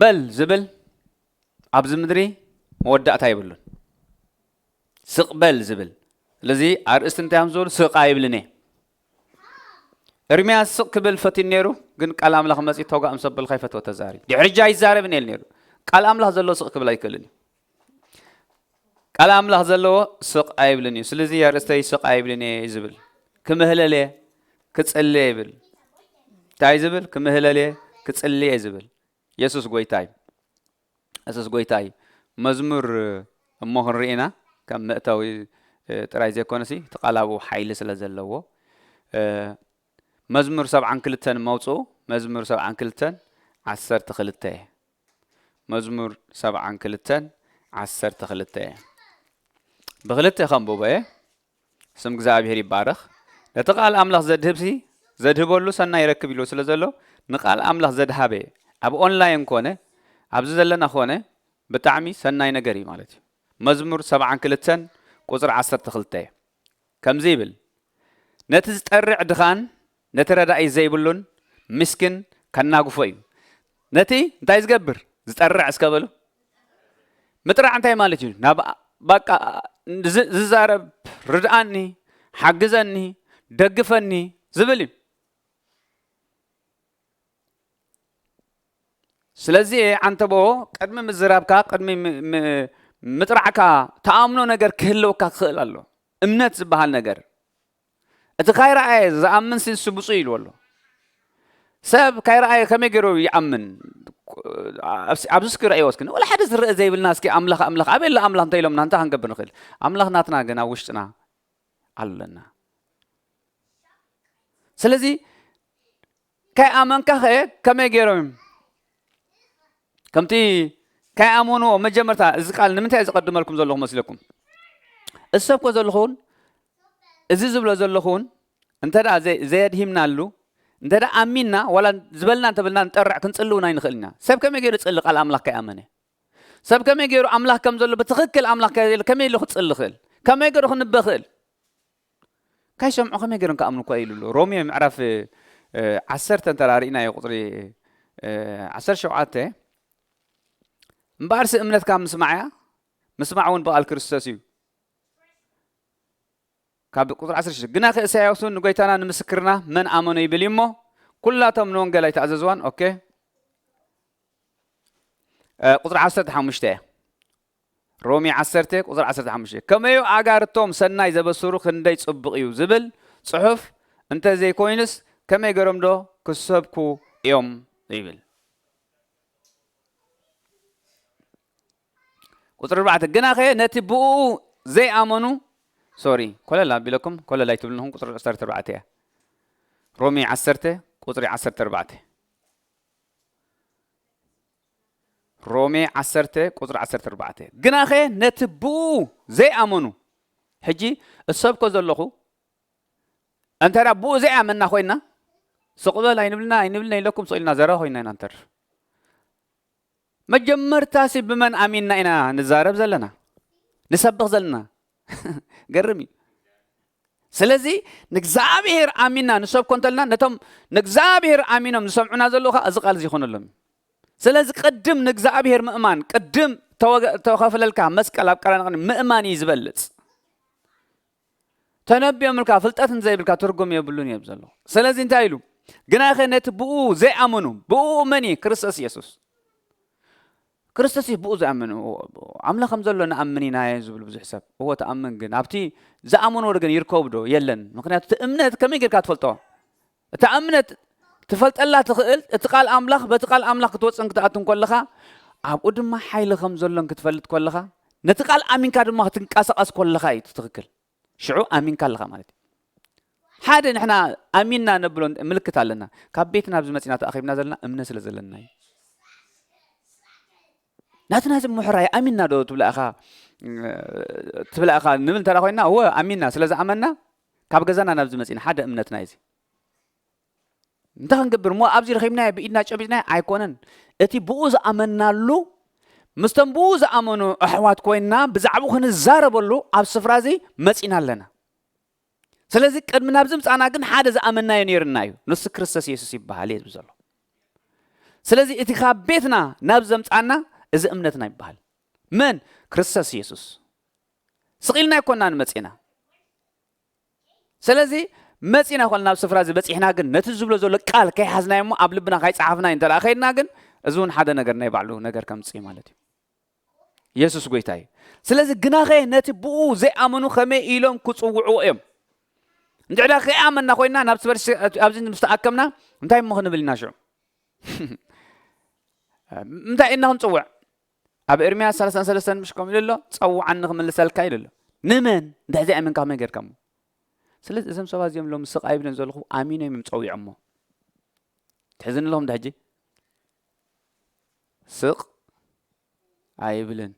በል ዝብል ኣብዚ ምድሪ መወዳእታ የብሉን። ስቕ በል ዝብል። ስለዚ ኣርእስቲ እንታይ እዮም ዝበሉ? ስቕ ኣይብልን እየ። ኤርምያስ ስቕ ክብል ፈትዩ ነይሩ፣ ግን ቃል ኣምላኽ መጺኡ፣ "ተጓእ ምስ ኣበልካ ይፈትወ ተዛረብ። ድሕሪ እጃ ኣይዛረብን" ኢሉ ነይሩ። ቃል ኣምላኽ ዘለዎ ስቕ ክብል ኣይክእልን እዩ። ቃል ኣምላኽ ዘለዎ ስቕ ኣይብልን እዩ። ስለዚ ኣርእስተይ ስቕ ኣይብልን እየ ዝብል። ክምህለል እየ፣ ክጽሊ እየ ይብል። እንታይ ዝብል? ክምህለል እየ፣ ክጽሊ እየ ዝብል። የሱስ ጎይታ እዩ። የሱስ ጎይታ እዩ። መዝሙር እሞ ክንርኢ ኢና፣ ከም መእተዊ፣ እ፣ ጥራይ ዘይኮነሲ፣ እቲ ቃል ኣብኡ ሓይሊ ስለ ዘለዎ፣ እ፣ መዝሙር ሰብዓን ክልተን መውጽኡ፣ መዝሙር ሰብዓን ክልተን ዓሰርተ ክልተ። መዝሙር ሰብዓን ክልተን ዓሰርተ ክልተ። ብክልተ ከንብቦ እየ። ስም እግዚኣብሔር ይባረኽ። ነቲ ቃል ኣምላኽ ዘድህብሲ፣ ዘድህበሉ ሰናይ ይረክብ ኢሉ ስለ ዘሎ፣ ንቃል ኣምላኽ ዘድሃበ፣ ኣብ ኦንላይን ኮነ፣ ኣብዚ ዘለና ኮነ፣ ብጣዕሚ ሰናይ ነገር እዩ ማለት እዩ። መዝሙር ሰብዓን ክልተን ቁጽሪ ዓሰርተ ክልተ ከምዚ ይብል፣ "ነቲ ዝጠርዕ ድኻን፣ ነቲ ረዳኢ ዘይብሉን ምስኪን ከናግፎ እዩ።" ነቲ እንታይ ዝገብር? ዝጠርዕ እስከ በሉ። ምጥራዕ እንታይ ማለት እዩ? ናብ፣ በቃ፣ ዝ-፣ ዝዛረብ፣ "ርድኣኒ፣ ሓግዘኒ፣ ደግፈኒ" ዝብል እዩ። ስለዚ ዓንተቦ፣ ቅድሚ ምዝራብካ፣ ቅድሚ ም-፣ ም-፣ ምጥራዕካ፣ ተኣምኖ ነገር ክህልወካ ክኽእል ኣሎ። እምነት ዝበሃል ነገር። እቲ ካይረኣየ ዝኣምን ሲ ንሱ ብፁዕ ኢልዎ ኣሎ። ሰብ ካይረኣየ ከመይ ገይሩ ይኣምን? ኣብዚ፣ ኣብዚ እስኪ ረኣይዎ እስኪ። ወላ ሓደ ዝረአ ዘይብልና እስኪ ኣምላኽ፣ ኣምላኽ፣ ኣበይ ኣሎ ኣምላኽ እንተ ኢሎምና እንታይ ክንገብር ንኽእል? ኣምላኽ ናትና ግን ኣብ ውሽጥና ኣለና። ስለዚ ከይኣመንካ ኸ ከመይ ገይሮም እዮም? ከምቲ ከይኣመንዎ መጀመርታ፣ እዚ ቃል ንምንታይ እዩ ዝቐድመልኩም ዘለኹ መስለኩም? እዚ ሰብ እኮ ዘለኹን፣ እዚ ዝብሎ ዘለኹን፣ እንተ ደኣ ዘይ-፣ ዘየድሂምናሉ፣ እንተ ደኣ ኣሚንና፣ ዋላ ዝበልና እንተበልና ንጠርዕ፣ ክንጽሊ እውን ኣይንኽእል ኢና። ሰብ ከመይ ገይሩ ይጽሊ ቃል ኣምላኽ ከይኣመነ? ሰብ ከመይ ገይሩ ኣምላኽ ከም ዘሎ ብትኽክል ኣምላኽ ከ-፣ ከመይ ኢሉ ክጽሊ ይኽእል? ከመይ ገይሩ ክንበ ይኽእል? ካይሰምዑ ከመይ ገይሮም ክኣምኑ እኳ ኢሉ ኣሎ። ሮሜ ምዕራፍ፣ እ፣ ዓሰርተ እንተ ርኢናዮ ቁጽሪ፣ እ፣ ዓሰርተ ሸውዓተ፣ "እምበኣርሲ እምነት ካብ ምስማዕ እያ፣ ምስማዕ እውን ብቓል ክርስቶስ እዩ።" ካብ ቁጽሪ ዓሰርተ ሽዱሽተ፣ "ግናኸ ኢሳያስ እውን ንጎይታና ንምስክርና መን ኣመኖ ይብል እዩ እሞ፣ ኩላቶም ንወንጌል ኣይተኣዘዝዋን።" ኦኬ። እ፣ ቁጽሪ ዓሰርተ ሓሙሽተ፣ ሮሜ ዓሰርተ ቁጽሪ ዓሰርተ ሓሙሽተ፣ "ከመዩ ኣጋርቶም ሰናይ ዘበስሩ ክንደይ ጽቡቕ እዩ" ዝብል ጽሑፍ እንተ ዘይኮይኑስ፣ ከመይ ገሮም ዶ ክሰብኩ እዮም ይብል። ቁጽሪ ኣርባዕተ፣ "ግናኸ ነቲ ብኡ ዘይኣመኑ"፣ ሶሪ፣ ኮለል ኣቢለኩም፣ ኮለል ኣይትብሉንኹም፣ ቁጽሪ ዓሰርተ ኣርባዕተ እያ። ሮሜ ዓሰርተ ቁጽሪ ዓሰርተ ኣርባዕተ። ሮሜ ዓሰርተ ቁጽሪ ዓሰርተ ኣርባዕተ፣ "ግናኸ ነቲ ብኡ ዘይኣመኑ"፣ ሕጂ እሰብኮ ዘለኹ፣ እንተ ደኣ ብኡ ዘይኣመንና ኮይንና፣ ስቕ በል ኣይንብልና፣ ኣይንብልና ኢለኩም ስቕ ኢልና ዘረባ ኮይንና ኢና ንተርፍ። መጀመርታሲ ብመን ኣሚንና ኢና ንዛረብ ዘለና? ንሰብኽ ዘለና? ገርም እዩ። ስለዚ ንእግዚኣብሔር ኣሚንና ንሰብኮ እንተልና፣ ነቶም ንእግዚኣብሔር ኣሚኖም ዝሰምዑና ዘለዉ ኸኣ እዚ ቃል እዚ ይኾነሎም እዩ። ስለዚ ቅድም ንእግዚኣብሔር ምእማን፣ ቅድም ተወገ-፣ ተኸፍለልካ መስቀል ኣብ ቀራንዮ ምእማን እዩ ዝበልጽ። ተነቢዮምልካ፣ ፍልጠት እንዘይብልካ ትርጉም የብሉን እዮም ዘሎ። ስለዚ እንታይ ኢሉ? "ግናኸ ነቲ ብኡ ዘይኣመኑ"፣ ብኡ መን እዩ? ክርስቶስ የሱስ። ክርስቶስ እዩ ብኡ ዝኣምን። ኣምላኽ ከም ዘሎ ንኣምን ኢና ዝብል ብዙሕ ሰብ። እወ፣ ትኣምን፣ ግን ኣብቲ ዝኣመንዎ ግን ይርከቡ ዶ? የለን። ምኽንያቱ እቲ እምነት ከመይ ጌርካ ትፈልጦ? እታ እምነት ትፈልጠላ ትኽእል፣ እቲ ቃል ኣምላኽ፣ በቲ ቃል ኣምላኽ ክትወጽእን ክትኣቱን ከለኻ፣ ኣብኡ ድማ ሓይሊ ከም ዘሎን ክትፈልጥ ከለኻ፣ ነቲ ቃል ኣሚንካ ድማ ክትንቀሳቐስ ከለኻ እዩ እቲ ትኽክል። ሽዑ ኣሚንካ ኣለኻ ማለት እዩ። ሓደ ንሕና ኣሚንና ነብሎ ምልክት ኣለና። ካብ ቤትና ኣብዚ መጺና ተኣኺብና ዘለና እምነት ስለ ዘለና እዩ። ናትና እዚ ምሕራይ ኣሚንና ዶ ትብላ ኢኻ፣ ትብላ ኢኻ ንብል እንተ ደኣ ኮይንና፣ እወ ኣሚንና ስለ ዝኣመንና ካብ ገዛና ናብዚ መጺና ሓደ እምነትና እዩ እዚ። እንታይ ክንገብር እሞ ኣብዚ ረኺብናዮ ብኢድና ጨቢጥናዮ ኣይኮነን። እቲ ብኡ ዝኣመንናሉ ምስቶም ብኡ ዝኣመኑ ኣሕዋት ኮይንና ብዛዕባኡ ክንዛረበሉ ኣብ ስፍራ እዚ መጺና ኣለና። ስለዚ ቅድሚ ናብዚ ምጻና ግን ሓደ ዝኣመንናዮ ነይርና እዩ። ንሱ ክርስቶስ የሱስ ይበሃል እዩ ዝብል ዘሎ። ስለዚ እቲ ካብ ቤትና ናብ ዘምጻና እዚ እምነትና ይበሃል። መን? ክርስቶስ ኢየሱስ። ስቕ ኢልና ኣይኮናን መጺና። ስለዚ መጺና ኮን ናብ ስፍራ እዚ በጺሕና ግን ነቲ ዝብሎ ዘሎ ቃል ከይሓዝናዮ እሞ ኣብ ልብና ካይጸሓፍና እንተ ደኣ ከይድና ግን እዚ እውን ሓደ ነገር ናይ ባዕሉ ነገር ከምጽእ ማለት እዩ። ኢየሱስ ጎይታ እዩ። ስለዚ ግናኸ ነቲ ብኡ ዘይኣመኑ ከመይ ኢሎም ክጽውዕዎ እዮም? እንድሕዳ ከይኣመንና ኮይና ናብ ስበር ኣብዚ ምስ ተኣከብና እንታይ እሞ ክንብል ኢና ሽዑ? እንታይ ኢልና ክንጽውዕ? ኣብ ኤርምያስ ሰላሳን ሰለስተን ምሽ ከምኡ ኢሉ ኣሎ፣ "ጸውዓኒ ክምልሰልካ" ኢሉ ኣሎ። ንመን? እንድሕዚ ኣመንካ ከመይ ጌርካ እሞ? ስለዚ እዞም ሰባት እዚኦም ሎም ስቕ ኣይብልን ዘለኹ ኣሚኖም እዮም ጸዊዖሞ። ትሕዝኒ ኣለኹም ዶ ሕጂ? ስቕ ኣይብልን።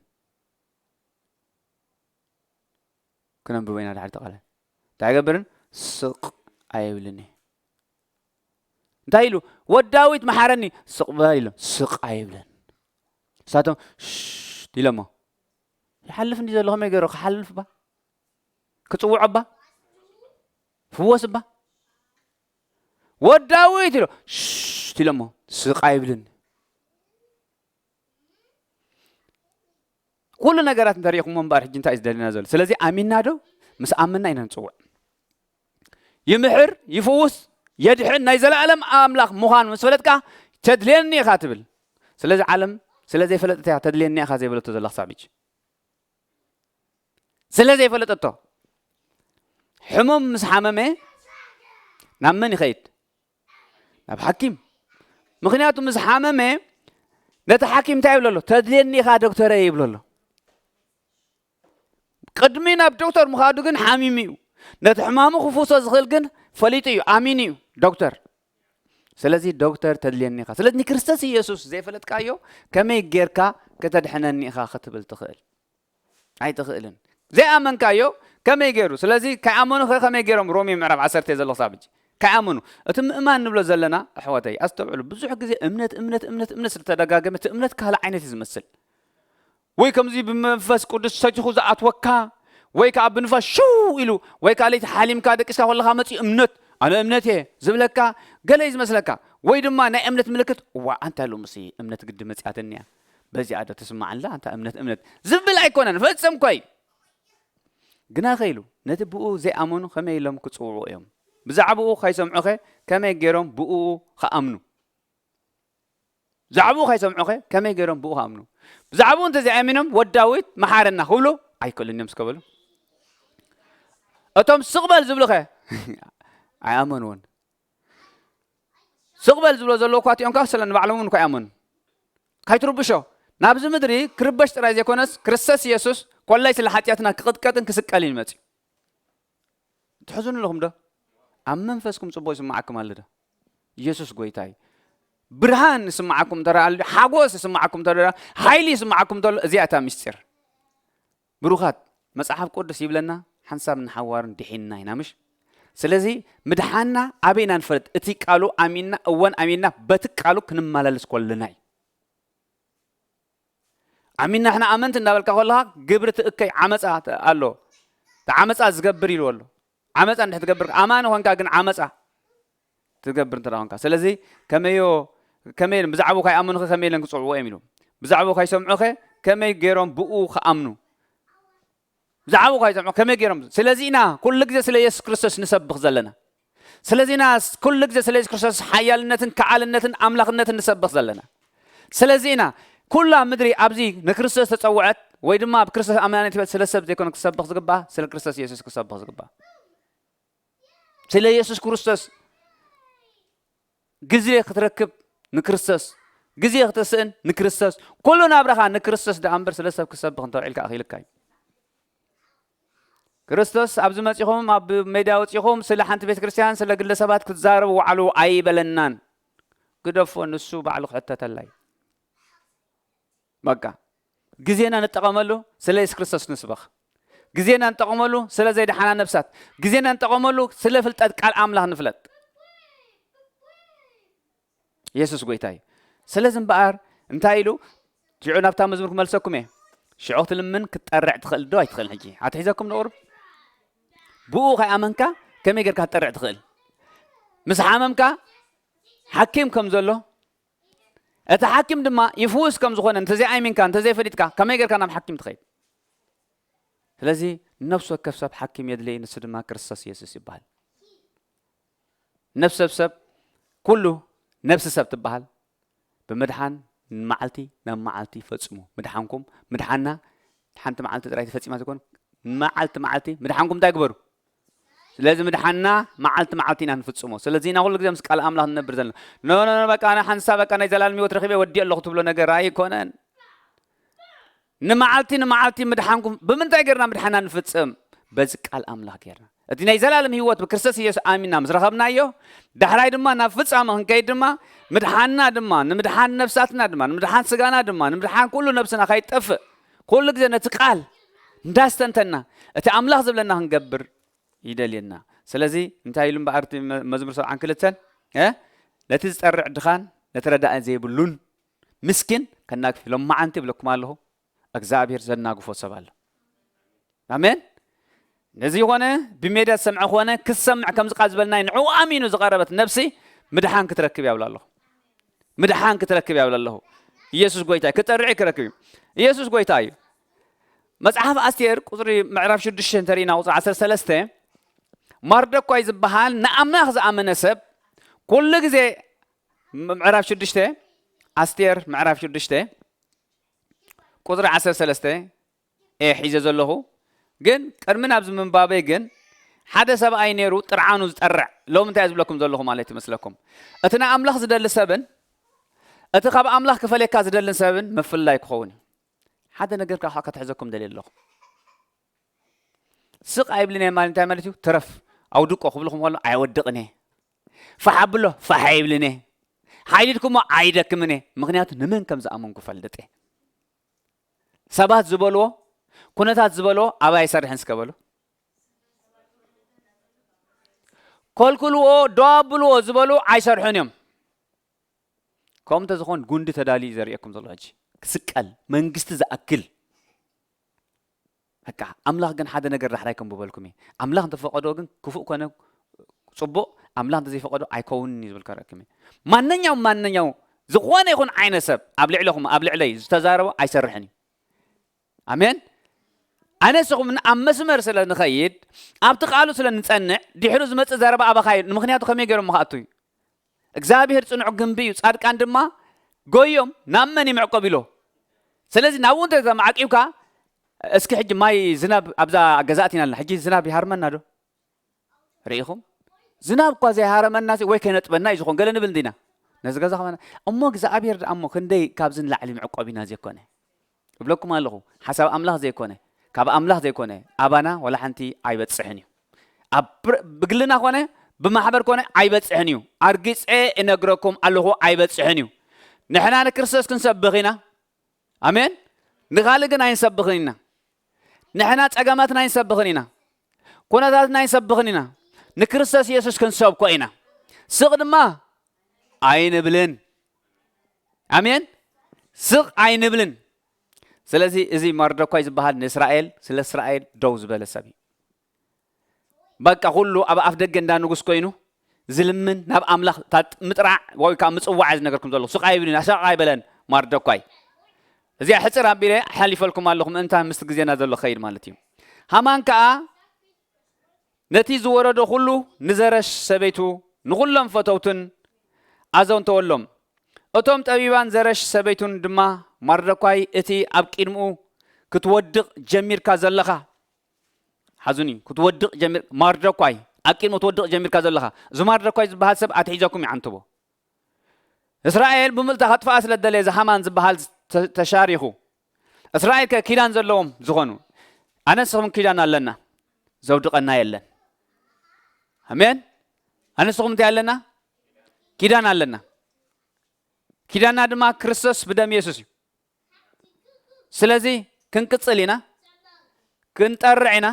ክነንብቦ ኢና ድሓር ተቓለ። እንታይ ኣይገብርን? ስቕ ኣይብልን እዩ። እንታይ ኢሉ? "ወድ ዳዊት መሓረኒ፣ ስቕ በል" ኢሉ። ስቕ ኣይብልን። ንሳቶም ሽት ኢሎሞ። "ይሓልፍ እንዲ ዘሎ ከመይ ገይሩ ክሓልፍ ባ? ክጽውዖ ባ? ፍወስ ባ?" "ወድ ዳዊት" ኢሎ። ሽት ኢሎሞ። ስቕ ኣይብልን። ኩሉ ነገራት እንተሪእኹሞ እምበኣር ሕጂ እንታይ እዩ ዝደልየና ዘሎ? ስለዚ ኣሚንና ዶ? ምስ ኣመንና ኢና ንጽውዕ። ይምሕር፣ ይፍውስ፣ የድሕን ናይ ዘለኣለም ኣምላኽ ምዃኑ ምስ ፈለጥካ ተድልየኒ ኢኻ ትብል። ስለዚ ዓለም ስለ ዘይፈለጠት እያ ተድልየኒ ኢኻ ዘይበለቶ ዘላ ክሳብ ሕጂ። ስለ ዘይፈለጠቶ። ሕሙም ምስ ሓመመ ናብ መን ይኸይድ? ናብ ሓኪም። ምኽንያቱ ምስ ሓመመ ነቲ ሓኪም እንታይ ይብሎ ኣሎ? "ተድልየኒ ኢኻ ዶክተረይ" ይብሎ ኣሎ። ቅድሚ ናብ ዶክተር ምኻዱ ግን ሓሚሙ እዩ። ነቲ ሕማሙ ክፍውሶ ዝኽእል ግን ፈሊጡ እዩ፣ ኣሚኑ እዩ ዶክተር። ስለዚ ዶክተር ተድልየኒ ኢኻ። ስለዚ ንክርስቶስ ኢየሱስ ዘይፈለጥካዮ ከመይ ጌርካ ከተድሕነኒ ኢኻ ክትብል ትኽእል? ኣይትኽእልን። ዘይኣመንካዮ ከመይ ገይሩ? ስለዚ ከይኣመኑ ኸ ከመይ ገይሮም? ሮሜ ምዕራፍ ዓሰርተ ዘሎ ክሳብ ሕጂ ከይኣመኑ። እቲ ምእማን ንብሎ ዘለና ኣሕዋተይ ኣስተውዕሉ። ብዙሕ ግዜ እምነት፣ እምነት፣ እምነት፣ እምነት ስለተደጋገመ እቲ እምነት ካልእ ዓይነት እዩ ዝመስል። ወይ ከምዚ ብመንፈስ ቅዱስ ሰቲኹ ዝኣትወካ፣ ወይ ከኣ ብንፋስ ሽው ኢሉ፣ ወይ ከኣ ለይቲ ሓሊምካ ደቂስካ ከለኻ መጺኡ እምነት፣ ኣነ እምነት እየ ዝብለካ፣ ገለ እዩ ዝመስለካ። ወይ ድማ ናይ እምነት ምልክት፣ "እዋ፣ ኣንታ ሎምሲ እምነት ግዲ መጺኣትኒ እያ፣ በዚኣ ዶ ትስማዓላ፣ ኣንታ እምነት፣ እምነት" ዝብል ኣይኮነን፣ ፈጽም ኮይ። ግና ኸይሉ፣ ነቲ ብኡ ዘይኣመኑ ከመይ ኢሎም ክጽውዕዎ እዮም? ብዛዕባኡ ከይሰምዑኸ ከመይ ገይሮም ብኡ ክኣምኑ? ብዛዕባኡ ከይሰምዑኸ ከመይ ገይሮም ብኡ ክኣምኑ? ብዛዕባኡ እንተዘይኣሚኖም፣ "ወድ ዳዊት መሓረና" ክብሉ ኣይክእሉን እዮም እስከ በሉ። እቶም ስቕ በል ዝብሉኸ? ኣይኣመንዎን። ስቕ በል ዝብሎ ዘለዉ እኳ እቲኦም ከኣ ስለ ንባዕሎም እውን እኳ ኣይኣመኑን። ካይትርብሾ፣ ናብዚ ምድሪ ክርበሽ ጥራይ ዘይኮነስ፣ ክርስቶስ ኢየሱስ ኮላይ ስለ ሓጢኣትና ክቕጥቀጥን ክስቀልን እዩ መጺኡ። ትሕዝኑ ኣለኹም ዶ? ኣብ መንፈስኩም ጽቡቕ ይስምዓኩም ኣሎ ዶ? ኢየሱስ ጎይታ እዩ። ብርሃን ይስምዓኩም እንተ ደኣ ኣሎ፣ ሓጎስ ይስምዓኩም እንተ ደኣ፣ ሓይሊ ይስምዓኩም እንተ ኣሎ፣ እዚኣ እታ ምስጢር። ብሩኻት፣ መጽሓፍ ቅዱስ ይብለና፣ ሓንሳብ ንሓዋሩ ድሒንና ኢና፣ ምሽ? ስለዚ ምድሓንና ኣበይ ኢና ንፈልጥ? እቲ ቃሉ ኣሚንና፣ እወን ኣሚንና፣ በቲ ቃሉ ክንመላለስ ከለና እዩ። ኣሚንና ንሕና ኣመንቲ እንዳበልካ ከለኻ ግብሪ ትእከይ ዓመጻ ተ-፣ ኣሎ። እቲ ዓመጻ ዝገብር ኢልዎ ኣሎ። ዓመጻ እንድሕር ትገብር፣ ኣማኒ ኾንካ ግን ዓመጻ ትገብር እንተ ደኣ ኾንካ። ስለዚ ከመዮ-፣ ከመይ ኢሎም ብዛዕባኡ ካይኣመኑኸ ከመይ ኢሎም ክጽውዕዎ እዮም ኢሉ። ብዛዕባኡ ካይሰምዑኸ ከመይ ገይሮም ብኡ ክኣምኑ? ብዛዕባኡ ካይሰምዑ ከመይ ገይሮም? ስለዚ ኢና ኩሉ ግዜ ስለ የሱስ ክርስቶስ ንሰብኽ ዘለና። ስለዚ ኢና ስ-፣ ኩሉ ግዜ ስለ የሱስ ክርስቶስ ሓያልነትን ከዓልነትን ኣምላኽነትን ንሰብኽ ዘለና። ስለዚ ኢና ኩላ ምድሪ ኣብዚ ንክርስቶስ ተጸውዐት ወይ ድማ ኣብ ክርስቶስ ኣመናኒት በል ስለ ሰብ ዘይኮነ ክሰብኽ ዝግባእ፣ ስለ ክርስቶስ የሱስ ክሰብኽ ዝግባእ። ስለ የሱስ ክርስቶስ ግዜ ክትረክብ ንክርስቶስ፣ ግዜ ክትስእን ንክርስቶስ፣ ኩሉ ናብራኻ ንክርስቶስ ደኣ እምበር ስለ ሰብ ክሰብኽ እንተውዒልካ ኣኺልካ እዩ። ክርስቶስ ኣብዚ መጺኹም ኣብ ሜዳ ወጺኹም ስለ ሓንቲ ቤተ ክርስቲያን፣ ስለ ግለ ሰባት ክትዛረቡ ውዓሉ ኣይበለናን። ግደፎ፣ ንሱ ባዕሉ ክሕተተላ እዩ። በቃ፣ ግዜና ንጠቐመሉ ስለ የሱስ ክርስቶስ ንስበኽ። ግዜና ንጠቐመሉ ስለ ዘይደሓና ነብሳት። ግዜና ንጠቐመሉ ስለ ፍልጠት ቃል ኣምላኽ ንፍለጥ። የሱስ ጎይታ እዩ። ስለዚ እምበኣር እንታይ ኢሉ? ሽዑ ናብታ መዝሙር ክመልሰኩም እየ። ሽዑ ክትልምን ክትጠርዕ ትኽእል ዶ ኣይትኽእልን? ሕጂ ኣትሒዘኩም ንቑርብ። ብኡ ከይኣመንካ ከመይ ጌርካ ክትጠርዕ ትኽእል? ምስ ሓመምካ ሓኪም ከም ዘሎ፣ እቲ ሓኪም ድማ ይፍውስ ከም ዝኾነ እንተዘይኣሚንካ፣ እንተዘይፈሊጥካ፣ ከመይ ጌርካ ናብ ሓኪም ትኸይድ? ስለዚ ነፍሲ ወከፍ ሰብ ሓኪም የድልይ፣ ንሱ ድማ ክርስቶስ ኢየሱስ ይበሃል። ነፍሲ ሰብ ሰብ፣ ኩሉ ነፍሲ ሰብ ትበሃል፣ ብምድሓን መዓልቲ ናብ መዓልቲ ፈጽሙ። ምድሓንኩም፣ ምድሓና ሓንቲ መዓልቲ ጥራይ ተፈጺማ ትኮን፣ መዓልቲ መዓልቲ ምድሓንኩም እንታይ ግበሩ? ስለዚ ምድሓና መዓልቲ መዓልቲ ኢና ንፍጽሞ። ስለዚ ኢና ኩሉ ግዜ ምስ ቃል ኣምላኽ ንነብር ዘለና። ኖ፣ ኖ፣ ኖ፣ በቃ ኣነ ሓንሳ በቃ ናይ ዘላለም ህይወት ረኺበ ወዲእ ኣለኹ ትብሎ ነገር ኣይኮነን። ንመዓልቲ ንመዓልቲ ምድሓንኩም ብምንታይ ጌርና ምድሓና ንፍጽም? በዚ ቃል ኣምላኽ ጌርና። እቲ ናይ ዘላለም ህይወት ብክርስቶስ ኢየሱስ ኣሚንና ምስ ረኸብናዮ፣ ዳሕራይ ድማ ናብ ፍጻመ ክንከይድ ድማ፣ ምድሓንና ድማ፣ ንምድሓን ነፍሳትና ድማ፣ ንምድሓን ስጋና ድማ፣ ንምድሓን ኩሉ ነብስና ከይጠፍእ፣ ኩሉ ግዜ ነቲ ቃል እንዳስተንተና፣ እቲ ኣምላኽ ዝብለና ክንገብር ይደልየና። ስለዚ እንታይ ኢሉ እምበኣር እቲ መ-፣ መዝሙር ሰብዓን ክልተን፣ እ? ነቲ ዝጠርዕ ድኻን ነቲ ረዳኢ ዘይብሉን ምስኪን ከናግፍ፣ ሎማዓንቲ ይብለኩም ኣለኹ፣ እግዚኣብሔር ዘናግፎ ሰብ ኣሎ። ኣሜን። ነዚ ኾነ ብሜድያ ዝሰምዐ ኾነ ክሰምዕ ከምዚ ቃል ዝበልናይ ንዕኡ ኣሚኑ ዝቐረበት ነብሲ ምድሓን ክትረክብ እያ ብላ ኣለኹ። ምድሓን ክትረክብ እያ ብላ ኣለኹ። ኢየሱስ ጎይታ እዩ። ክጠርዕ እዩ ክረክብ እዩ። ኢየሱስ ጎይታ እዩ። መጽሓፍ ኣስቴር ቁጽሪ ምዕራፍ ሽዱሽተ እንተሪእና ቁጽሪ ዓሰርተ ሰለስተ ማርደኳይ ዝበሃል ንኣምላኽ ዝኣመነ ሰብ ኩሉ ግዜ ም-፣ ምዕራፍ ሽዱሽተ ኣስቴር ምዕራፍ ሽዱሽተ ቁጽሪ ዓሰርተ ሰለስተ እየ ሒዘ ዘለኹ። ግን ቅድሚ ናብዚ ምንባበይ ግን ሓደ ሰብኣይ ነይሩ ጥርዓኑ ዝጠርዕ። ሎሚ እንታይ ዝብለኩም ዘለኹ ማለት ይመስለኩም? እቲ ንኣምላኽ ዝደሊ ሰብን እቲ ካብ ኣምላኽ ክፈልየካ ዝደልን ሰብን ምፍልላይ ክኸውን እዩ። ሓደ ነገር ካብ ከተሕዘኩም ደልየ ኣለኹ። ስቕ ኣይብልን እየ ማለት እንታይ ማለት እዩ? ትረፍ ኣውድቆ ክብልኩም ከሎ ኣይወድቕን እየ። ፋሕ ኣብሎ ፋሕ ኣይብልን እየ። ሓይሊድኩሞ ኣይደክምን እየ። ምኽንያቱ ንመን ከም ዝኣመንኩ ፈልጥ እየ። ሰባት ዝበልዎ፣ ኩነታት ዝበልዎ ኣባይ ኣይሰርሕን እስከ በሉ። ከልክልዎ፣ ደው ኣብልዎ ዝበሉ ኣይሰርሑን እዮም። ከምኡ እንተዝኾን ጉንዲ ተዳልዩ እዩ ዘርእየኩም ዘሎ ሕጂ። ክስቀል፣ መንግስቲ ዝኣክል። በቃ ኣምላኽ ግን ሓደ ነገር ዳሕራይ ከንብበልኩም እየ። ኣምላኽ እንተፈቐዶ ግን ክፉእ ኮነ ጽቡቕ፣ ኣምላኽ እንተዘይፈቐዶ ኣይከውንን እዩ ዝብል ከረክም እየ። ማንኛውም፣ ማንኛውም ዝኾነ ይኹን ዓይነት ሰብ ኣብ ልዕለኹም፣ ኣብ ልዕለይ ዝተዛረቦ ኣይሰርሕን እዩ። ኣሜን። ኣነ ንስኹም ኣብ መስመር ስለ ንኸይድ፣ ኣብቲ ቃሉ ስለ ንጸንዕ፣ ድሕሩ ዝመጽእ ዘረባ ኣባኻ እዩ። ንምኽንያቱ ከመይ ገይሮም ክኣቱ እዩ? እግዚኣብሔር ጽኑዕ ግንቢ እዩ፣ ጻድቃን ድማ ጎዮም ናብ መን ይምዕቆብ ኢሎ። ስለዚ ናብኡ እንተ ተማዕቂብካ፣ እስኪ ሕጂ ማይ ዝናብ ኣብዛ ገዛእት ኢና ኣለና። ሕጂ ዝናብ ይሃርመና ዶ? ርኢኹም? ዝናብ እኳ ዘይሃረመና ወይ ከይነጥበና እዩ ዝኾን። ገለ ንብል እንዲና። ነዚ ገዛ ኸማና። እሞ እግዚኣብሔር ደኣ እሞ ክንደይ ካብዚ ንላዕሊ ምዕቆብ ኢና ዘይኮነ? እብለኩም ኣለኹ፣ ሓሳብ ኣምላኽ ዘይኮነ፣ ካብ ኣምላኽ ዘይኮነ፣ ኣባና ዋላ ሓንቲ ኣይበጽሕን እዩ። ኣብ ብር-፣ ብግልና ኮነ፣ ብማሕበር ኮነ ኣይበጽሕን እዩ። ኣርጊጸ እነግረኩም ኣለኹ፣ ኣይበጽሕን እዩ። ንሕና ንክርስቶስ ክንሰብኽ ኢና። ኣሜን። ንኻልእ ግን ኣይንሰብኽን ኢና። ንሕና ጸገማትና ኣይንሰብኽን ኢና። ኩነታትና ኣይንሰብኽን ኢና። ንክርስቶስ ኢየሱስ ክንሰብኮ ኢና። ስቕ ድማ ኣይንብልን። ኣሜን። ስቕ ኣይንብልን። ስለዚ እዚ ማርዶኳይ ዝበሃል ንእስራኤል፣ ስለ እስራኤል ደው ዝበለ ሰብ እዩ። በቃ ኩሉ ኣብ ኣፍ ደገ እንዳ ንጉስ ኮይኑ ዝልምን ናብ ኣምላኽ ታ-፣ ምጥራዕ ወይ ከዓ ምጽዋዕ እዩ ዝነገርኩም ዘለኹ። ስቕ ኣይብልን፣ ስቕ ኣይበለን ማርዶኳይ። እዚኣ ሕጽር ኣቢለ ሓሊፈልኩም ኣለኹ፣ ምእንታን ምስቲ ግዜና ዘሎ ክኸይድ ማለት እዩ። ሃማን ከኣ ነቲ ዝወረዶ ኩሉ ንዘረሽ ሰበይቱ ንኹሎም ፈተውትን ኣዘንተወሎም። እቶም ጠቢባን ዘረሽ ሰበይቱን ድማ ማርዶኳይ እቲ ኣብ ቅድሚኡ ክትወድቕ ጀሚርካ ዘለኻ፣ ሓዙኒ፣ ክትወድቕ ጀሚር-፣ ማርዶኳይ ኣብ ቅድሚኡ ክትወድቕ ጀሚርካ ዘለኻ፣ እዚ ማርዶኳይ ዝበሃል ሰብ ኣትሒዘኩም ይዓንትቦ። እስራኤል ብምልታ ከጥፍኣ ስለ ደለየ፣ እዚ ሃማን ዝበሃል ተ-፣ ተሻሪኹ። እስራኤል ከ ኪዳን ዘለዎም ዝኾኑ፣ ኣነ ንስኹም ኪዳን ኣለና፣ ዘውድቐና የለን። ኣሜን። ኣነ ንስኹም እንታይ ኣለና? ኪዳን ኣለና። ኪዳንና ድማ ክርስቶስ ብደም የሱስ እዩ። ስለዚ ክንቅጽል ኢና፣ ክንጠርዕ ኢና፣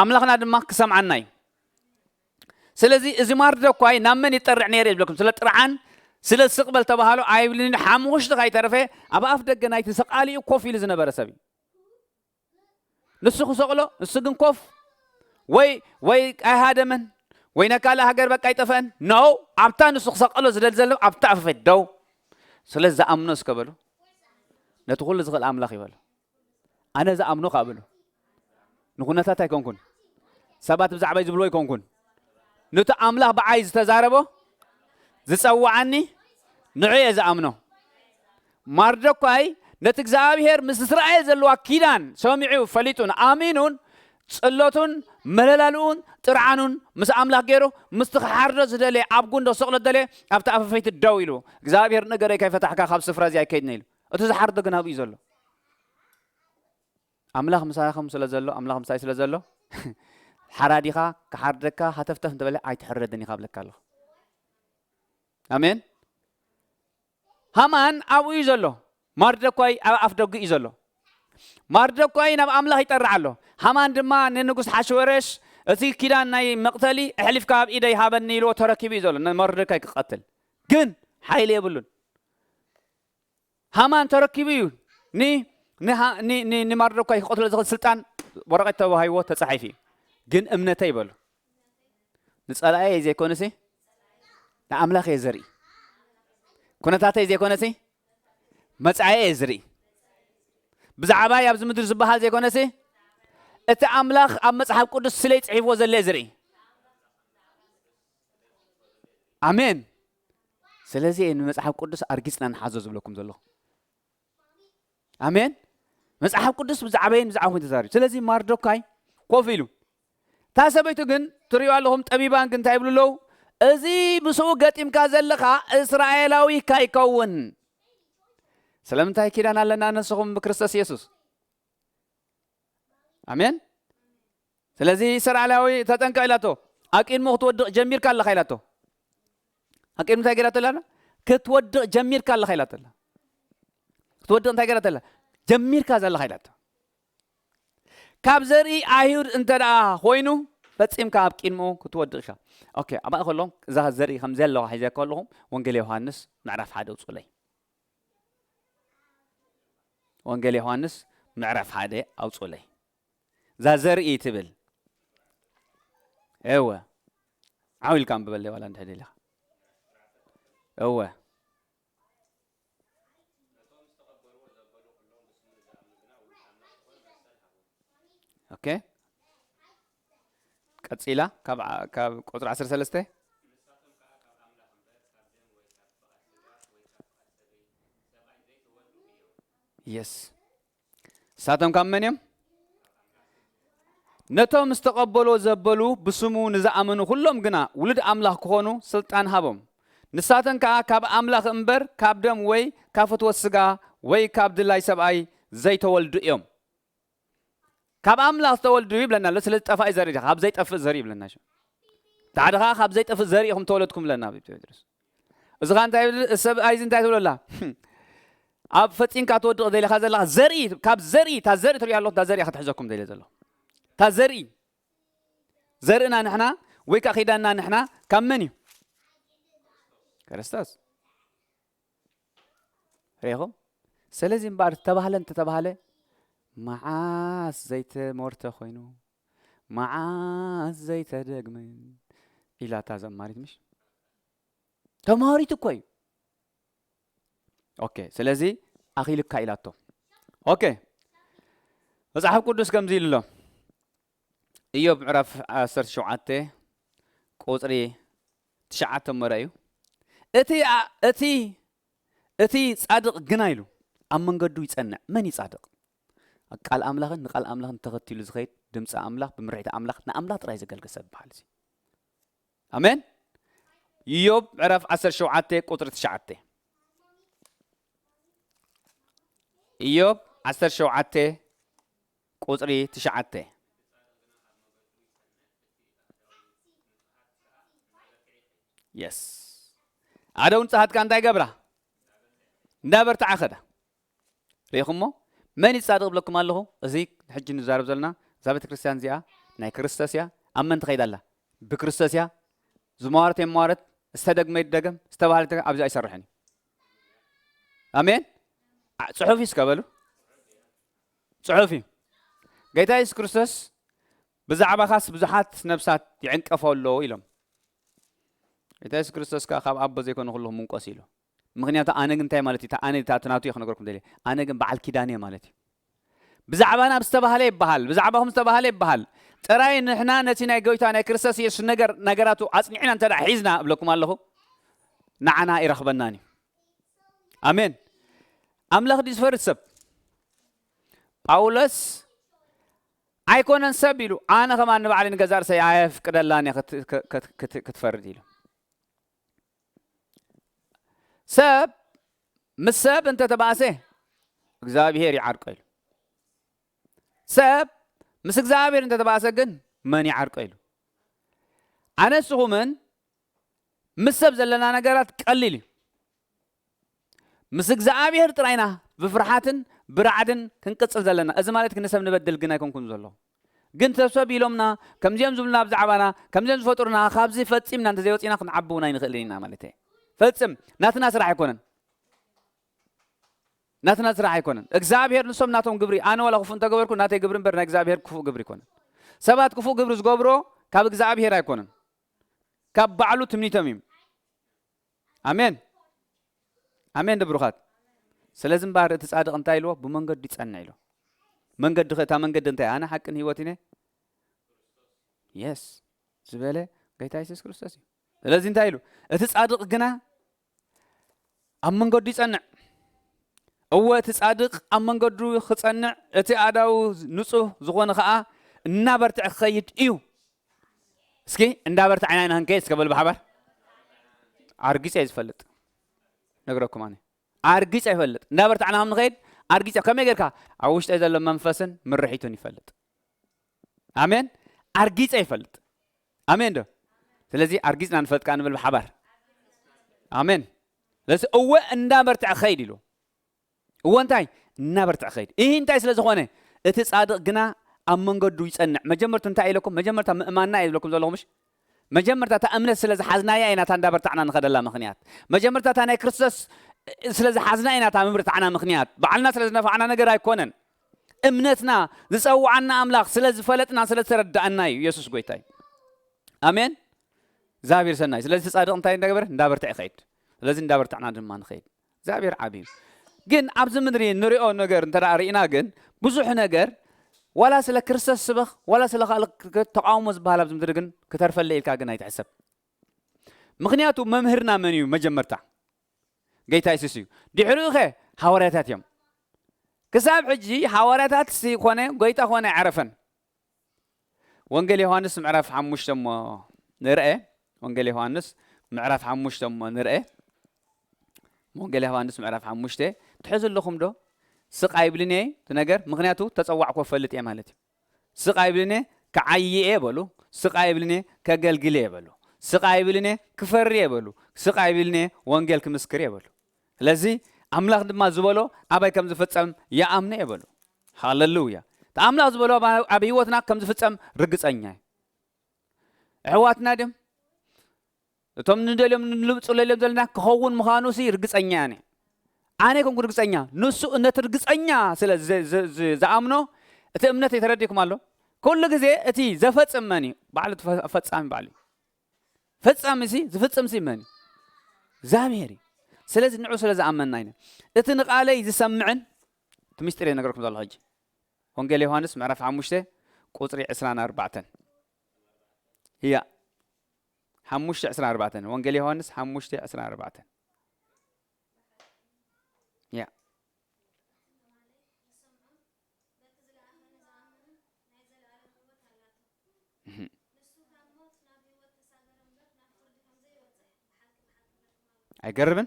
ኣምላኽና ድማ ክሰምዓና እዩ። ስለዚ እዚ ማርዶኳይ ናብ መን ይጠርዕ ነይሩ ዝብለኩም፣ ስለ ጥርዓን፣ ስለ ስቕ በል ተባሃሎ ኣይብልን፣ ሓሙኽሽቲ ከይተረፈ ኣብ ኣፍ ደገ ናይቲ ሰቓሊኡ ኮፍ ኢሉ ዝነበረ ሰብ እዩ። ንሱ ክሰቕሎ፣ ንሱ ግን ኮፍ፣ ወይ፣ ወይ ኣይሃደመን፣ ወይ ናብ ካልእ ሃገር በቃ ኣይጠፍአን። ኖ፣ ኣብታ ንሱ ክሰቐሎ ዝደሊ ዘሎ ኣብታ ኣፈፈት ደው። ስለ ዝኣምኖ እስከ በሉ፣ ነቲ ኩሉ ዝኽእል ኣምላኽ ይበሉ። ኣነ ዝኣምኖ ከኣ በሉ፣ ንኩነታት ኣይኮንኩን፣ ሰባት ብዛዕባይ ዝብልዎ ኣይኮንኩን፣ ነቲ ኣምላኽ ብዓይ ዝተዛረቦ ዝጸውዓኒ ንዑ እየ ዝኣምኖ። ማርደኳይ ነቲ እግዚኣብሔር ምስ እስራኤል ዘለዋ ኪዳን ሰሚዑ ፈሊጡን ኣሚኑን ጽሎቱን መለላልኡን ጥርዓኑን ምስ ኣምላኽ ገይሩ ምስቲ ክሓርዶ ዝደለየ ኣብ ጉንዶ ሰቕሎ ደለየ ኣብቲ ኣፈፈይቲ ደው ኢሉ እግዚኣብሔር ነገረይ ከይፈታሕካ ካብ ስፍራ እዚ ኣይከይድነ ኢሉ። እቲ ዝሓርዶ ግን ኣብኡ እዩ ዘሎ። ኣምላኽ ምሳኹም ስለ ዘሎ ኣምላኽ ምሳይ ስለ ዘሎ ሓራዲኻ ክሓርደካ ሃተፍተፍ እንተበለ ኣይትሕረድን ኢኻ ብለካ ኣለኹ። ኣሜን። ሃማን ኣብኡ እዩ ዘሎ። ማርደኳይ ኣብ ኣፍ ደጉ እዩ ዘሎ። ማርደኳይ ናብ ኣምላኽ ይጠርዕ ኣሎ። ሃማን ድማ ንንጉስ ሓሽወረሽ እቲ ኪዳን ናይ መቕተሊ ኣሕሊፍካ ኣብ ኢደይ ሃበኒ ኢልዎ ተረኪቡ እዩ ዘሎ ንማርደኳይ ክቐትል። ግን ሓይሊ የብሉን። ሃማን ተረኪቡ እዩ። ን ንሃ- ን- ን- ንማርደኳይ ክቐትሎ ዝኽእል ስልጣን ወረቐት ተባሂዎ ተጻሒፉ እዩ። ግን እምነተይ ይበሉ ንጸላእየ ዘይኮነሲ ንኣምላኽ እየ ዘርኢ። ኩነታተይ ዘይኮነሲ መጻኤ እየ ዝርኢ። ብዛዕባይ ኣብዚ ምድሪ ዝበሃል ዘይኮነሲ እቲ ኣምላኽ ኣብ መጽሓፍ ቅዱስ ስለይ ጽሒፍዎ ዘለ እየ ዝርኢ። ኣሜን። ስለዚ እየ ንመጽሓፍ ቅዱስ ኣርጊጽና ንሓዞ ዝብለኩም ዘለኹ። ኣሜን። መጽሓፍ ቅዱስ ብዛዕባይን ብዛዕባኹም ተዛሪቡ። ስለዚ ማርዶካይ ኮፍ ኢሉ እታ ሰበይቱ ግን ትርእዩ ኣለኹም። ጠቢባን ግን እንታይ ይብሉ ኣለዉ? እዚ ምስኡ ገጢምካ ዘለኻ እስራኤላዊ ካይከውን። ስለምንታይ ኪዳን ኣለና ንስኹም ብክርስቶስ የሱስ? ኣሜን። ስለዚ እስራኤላዊ ተጠንቀቕ ኢላቶ። ኣብ ቅድሙ ክትወድቕ ጀሚርካ ኣለኻ ኢላቶ። ኣብ ቅድሚ እንታይ ገይራቶ ኣላ? ክትወድቕ ጀሚርካ ኣለኻ ኢላቶ ኣላ። ክትወድቕ እንታይ ገይራቶ ኣላ? ጀሚርካ ዘለኻ ኢላቶ። ካብ ዘርኢ ኣይሁድ እንተ ደኣ ኮይኑ ፈጺምካ ኣብ ቅድሙ ክትወድቕ ኢኻ። ኦኬ፣ ኣብኣ ከሎ እዛ ዘርኢ ከም ዘለዋ ሒዘ ከለኹ ወንጌል ዮሃንስ ምዕራፍ ሓደ ኣውጽኡለይ። ወንጌል ዮሃንስ ምዕራፍ ሓደ ኣውጽኡለይ። እዛ ዘርኢ ትብል እወ ዓው ኢልካ ኣንብበለይ ዋላ እንድሕር ደሊኻ እወ ኦኬ ቀጺላ ካብ ዓ- ካብ ቁጽሪ ዓሰርተ ሰለስተ የስ ንሳቶም ካብ መን እዮም? ነቶም ዝተቐበሎ ዘበሉ ብስሙ ንዝኣመኑ ኩሎም ግና ውሉድ ኣምላኽ ክኾኑ ስልጣን ሃቦም። ንሳተን ከኣ ካብ ኣምላኽ እምበር ካብ ደም ወይ ካብ ፍትወት ስጋ ወይ ካብ ድላይ ሰብኣይ ዘይተወልዱ እዮም። ካብ ኣምላኽ ዝተወልዱ ይብለና ኣሎ። ስለዚ ጠፋኢ ዘርኢ ካብ ዘይጠፍእ ዘርኢ ይብለና። ሓደ ከዓ ካብ ዘይጠፍእ ዘርኢ ኢኹም ተወለድኩም ብለና ጴጥሮስ። እዚ ከዓ እንታይ ይብል? ሰብኣይ እዚ እንታይ ትብሎ ኣላ? ኣብ ፈጺምካ ትወድቕ ደሊኻ ዘለኻ ዘርኢ ካብ ዘርኢ እታ ዘርኢ ትሪኦ ኣለኹ እታ ዘርኢ ክትሕዘኩም ደልየ ዘለኹ እታ ዘርኢ ዘርእና ንሕና ወይ ከዓ ኺዳንና ንሕና ካብ መን እዩ? ክርስቶስ። ርኢኹም? ስለዚ እምበኣር ተባህለ እንተተባህለ መዓስ ዘይተሞርተ ኮይኑ መዓስ ዘይተደግመ ኢላ እታ ዘማሪት ምሽ ተማሪት እኮ እዩ። ኦኬ ስለዚ ኣኺልካ ኢላቶ። ኦኬ መጽሓፍ ቅዱስ ከምዚ ኢሉ ኣሎ። ኢዮብ ምዕራፍ ዓሰርተ ሸውዓተ ቁጽሪ ትሽዓተ እሞ ርኣዩ። እቲ እቲ እቲ ጻድቕ ግና ኢሉ ኣብ መንገዱ ይጸንዕ። መን እዩ ጻድቕ? ቃል ኣምላኽን ንቃል ኣምላኽን ተኸቲሉ ዝኸይድ ድምፂ ኣምላኽ ብምርዒት ኣምላኽ ንኣምላኽ ጥራይ ዘገልግል ሰብ ይበሃል። እዚ ኣሜን። ኢዮብ ምዕራፍ ዓሰርተ ሸውዓተ ቁፅሪ ትሽዓተ። ኢዮብ ዓሰርተ ሸውዓተ ቁፅሪ ትሽዓተ። የስ ኣደው ንፅሃትካ እንታይ ገብራ እንዳበርትዓ ኸዳ ርኢኹሞ? መን እዩ ጻድቕ ብለኩም ኣለኹ? እዚ ሕጂ ንዛረብ ዘለና እዛ ቤተ ክርስቲያን እዚኣ ናይ ክርስቶስ እያ። ኣብ መን ትኸይድ ኣላ? ብክርስቶስ እያ። ዝመዋረት የመዋረት፣ ዝተደግመ ይደገም፣ ዝተባህለ ይተገ- ኣብዚ ኣይሰርሕን እዩ። ኣሜን። ዓ- ጽሑፍ እዩ እስከ በሉ። ጽሑፍ እዩ። ጌታ የሱስ ክርስቶስ ብዛዕባኻስ ብዙሓት ነብሳት ይዕንቀፎ ኣለዎ ኢሎም። ጌታ የሱስ ክርስቶስ ከኣ ካብ ኣቦ ዘይኮነ ኩልኹም ምንቆስ ኢሉ። ምኽንያቱ ኣነ ግን እንታይ ማለት እዩ? ኣነ እታ ናቱ እየ ክነገርኩም ደልየ። ኣነ ግን በዓል ኪዳን እየ ማለት እዩ። ብዛዕባና ዝተባህለ ይበሃል፣ ብዛዕባኹም ዝተባህለ ይበሃል። ጥራይ ንሕና ነቲ ናይ ጎይታ ናይ ክርስቶስ የሱስ ነገር ነገራቱ ኣጽኒዕና እንተ ደኣ ሒዝና እብለኩም ኣለኹ፣ ንዓና ይረኽበናን እዩ። ኣሜን። ኣምላኽ ድዩ ዝፈርድ ሰብ? ጳውሎስ ኣይኮነን ሰብ ኢሉ፣ ኣነ ከማን ንባዕለይ ንገዛእ ርእሰይ ኣየፍቅደላን እየ ክት- ክት- ክት- ክትፈርድ ኢሉ። ሰብ ምስ ሰብ እንተተባእሰ እግዚኣብሄር ይዓርቆ ኢሉ። ሰብ ምስ እግዚኣብሄር እንተተባእሰ ግን መን ይዓርቆ ኢሉ። ኣነ ንስኹምን ምስ ሰብ ዘለና ነገራት ቀሊል እዩ። ምስ እግዚኣብሄር ጥራይና ብፍርሓትን ብራዕድን ክንቅጽል ዘለና። እዚ ማለት ግን ንሰብ ንበድል ግን ኣይኮንኩን ዘለኹ። ግን ተሰብ ኢሎምና፣ ከምዚኦም ዝብሉና ብዛዕባና፣ ከምዚኦም ዝፈጥሩና፣ ካብዚ ፈጺምና እንተዘይወጺና ክንዓቢ እውን ኣይንኽእልን ኢና ማለት እየ። ፈጽም ናትና ስራሕ ኣይኮነን። ናትና ስራሕ ኣይኮነን። እግዚኣብሄር ንሶም ናቶም ግብሪ፣ ኣነ ዋላ ክፉእ እንተገበርኩ ናተይ ግብሪ እምበር ናይ እግዚኣብሄር ክፉእ ግብሪ ኣይኮነን። ሰባት ክፉእ ግብሪ ዝገብሮ ካብ እግዚኣብሄር ኣይኮነን። ካብ ባዕሉ ትምኒቶም እዩ። ኣሜን። ኣሜን ድብሩኻት። ስለዚ እምበኣር እቲ ጻድቕ እንታይ ኢልዎ? ብመንገዱ ይጸንዕ ኢልዎ። መንገዲ ኸ- እታ መንገዲ እንታይ? ኣነ ሓቅን ህይወትን እየ። የስ ዝበለ ጎይታ የሱስ ክርስቶስ እዩ። ስለዚ እንታይ ኢሉ? እቲ ጻድቕ ግና ኣብ መንገዱ ይጸንዕ። እወ እቲ ጻድቕ ኣብ መንገዱ ክጸንዕ፣ እቲ ኣእዳዉ ንጹህ ዝኾነ ኸኣ እናበርትዐ ክኸይድ እዩ። እስኪ እንዳበርትዕና ኢና ክንከይድ እስከ በሉ ብሓባር። ኣርጊጸ እየ ዝፈልጥ ነግረኩም ኣነ ኣርጊጸ ይፈልጥ እንዳበርትዕና ከም ንኸይድ ኣርጊጸ ከመይ ጌርካ ኣብ ውሽጠይ ዘሎ መንፈስን ምርሒቱን ይፈልጥ። ኣሜን። ኣርጊጸ ይፈልጥ። ኣሜን ዶ? ስለዚ ኣርጊጽና ንፈልጥ ከኣ ንብል ብሓባር። ኣሜን። ስለዚ እወ እንዳበርትዐ ኸይድ ኢሉ። እወ እንታይ? እናበርትዐ ኸይድ። ይህ እንታይ ስለ ዝኾነ? እቲ ጻድቕ ግና ኣብ መንገዱ ይጸንዕ። መጀመርቱ እንታይ ኢለኩም? መጀመርታ ምእማንና እየ ዝብለኩም ዘለኹ ምሽ? መጀመርታ እታ እምነት ስለ ዝሓዝናያ ኢና እታ እንዳበርታዕና ንኸደላ ምኽንያት። መጀመርታ እታ ናይ ክርስቶስ ስለ ዝሓዝና ኢና እታ ምብርታዕና ምኽንያት። ባዕልና ስለ ዝነፋዕና ነገር ኣይኮነን። እምነትና ዝጸውዓና ኣምላኽ ስለ ዝፈለጥና ስለ ዝተረዳእና እዩ። የሱስ ጎይታ እዩ። ኣሜን። እግዚኣብሔር ሰናይ። ስለዚ እቲ ጻድቕ እንታይ እንዳገበረ? እንዳበርትዐ ይኸይድ። ስለዚ እንዳበርታዕና ድማ ንኸይድ። እግዚኣብሔር ዓቢ እዩ። ግን ኣብዚ ምድሪ ንሪኦ ነገር እንተ ደኣ ርኢና ግን ብዙሕ ነገር ዋላ ስለ ክርስቶስ ስበኽ ዋላ ስለ ካልእ ተቃውሞ ዝበሃል ኣብዚ ምድሪ ግን ክተርፈለ ኢልካ ግን ኣይትሕሰብ። ምኽንያቱ መምህርና መን እዩ? መጀመርታ ጎይታ የሱስ እዩ። ድሕሪኡ ኸ ሃዋርያታት እዮም። ክሳብ ሕጂ ሃዋርያታት ሲ ኮነ ጎይታ ኮነ ኣይዓረፈን። ወንጌል ዮሃንስ ምዕራፍ ሓሙሽተ እሞ ንርአ። ወንጌል ዮሃንስ ምዕራፍ ሓሙሽተ እሞ ንርአ። ወንጌል ዮሃንስ ምዕራፍ ሓሙሽተ ትሕዙ ኣለኹም ዶ? ስቕ ኣይብልን እየ እቲ ነገር፣ ምኽንያቱ ተጸዋዕኮ ፈልጥ እየ ማለት እዩ። ስቕ ኣይብልን እየ፣ ክዓዪ እየ በሉ። ስቕ ኣይብልን እየ፣ ከገልግል እየ በሉ። ስቕ ኣይብልን እየ፣ ክፈሪ እየ በሉ። ስቕ ኣይብልን እየ፣ ወንጌል ክምስክር እየ በሉ። ስለዚ ኣምላኽ ድማ ዝበሎ ኣባይ ከም ዝፍጸም ይኣምነ እየ በሉ። ሃሌሉያ። እቲ ኣምላኽ ዝበሎ ኣብ ኣብ ህይወትና ከም ዝፍጸም ርግጸኛ እየ። ኣሕዋትና ድም እቶም ንደልዮም ንብጽለሎም ዘለና ክኸውን ምዃኑ ሲ ርግጸኛ እየ። ኣነ ኮንኩ ርግጸኛ፣ ንሱ ነቲ ርግጸኛ ስለ ዝ- ዝ- ዝ- ዝኣምኖ እቲ እምነት የተረዲኩም ኣሎ። ኩሉ ግዜ እቲ ዘፈጽም መን እዩ? ባዕሉ እቲ ፈ- ፈጻሚ ባዕሉ እዩ። ፈጻሚ ሲ ዝፍጽም ሲ መን እዩ? እግዚኣብሔር እዩ። ስለዚ ንዑ ስለ ዝኣመንና ኢና። እቲ ንቓለይ ዝሰምዕን እቲ ምስጢር እየ ነገርኩም ዘሎ ሕጂ። ወንጌል ዮሃንስ ምዕራፍ ሓሙሽተ ቁጽሪ ዕስራን ኣርባዕተን። እያ። ሓሙሽተ ዕስራን ኣርባዕተን። ወንጌል ዮሃንስ ሓሙሽተ ዕስራን ኣርባዕተን። እያ። እህ። ኣይገርምን?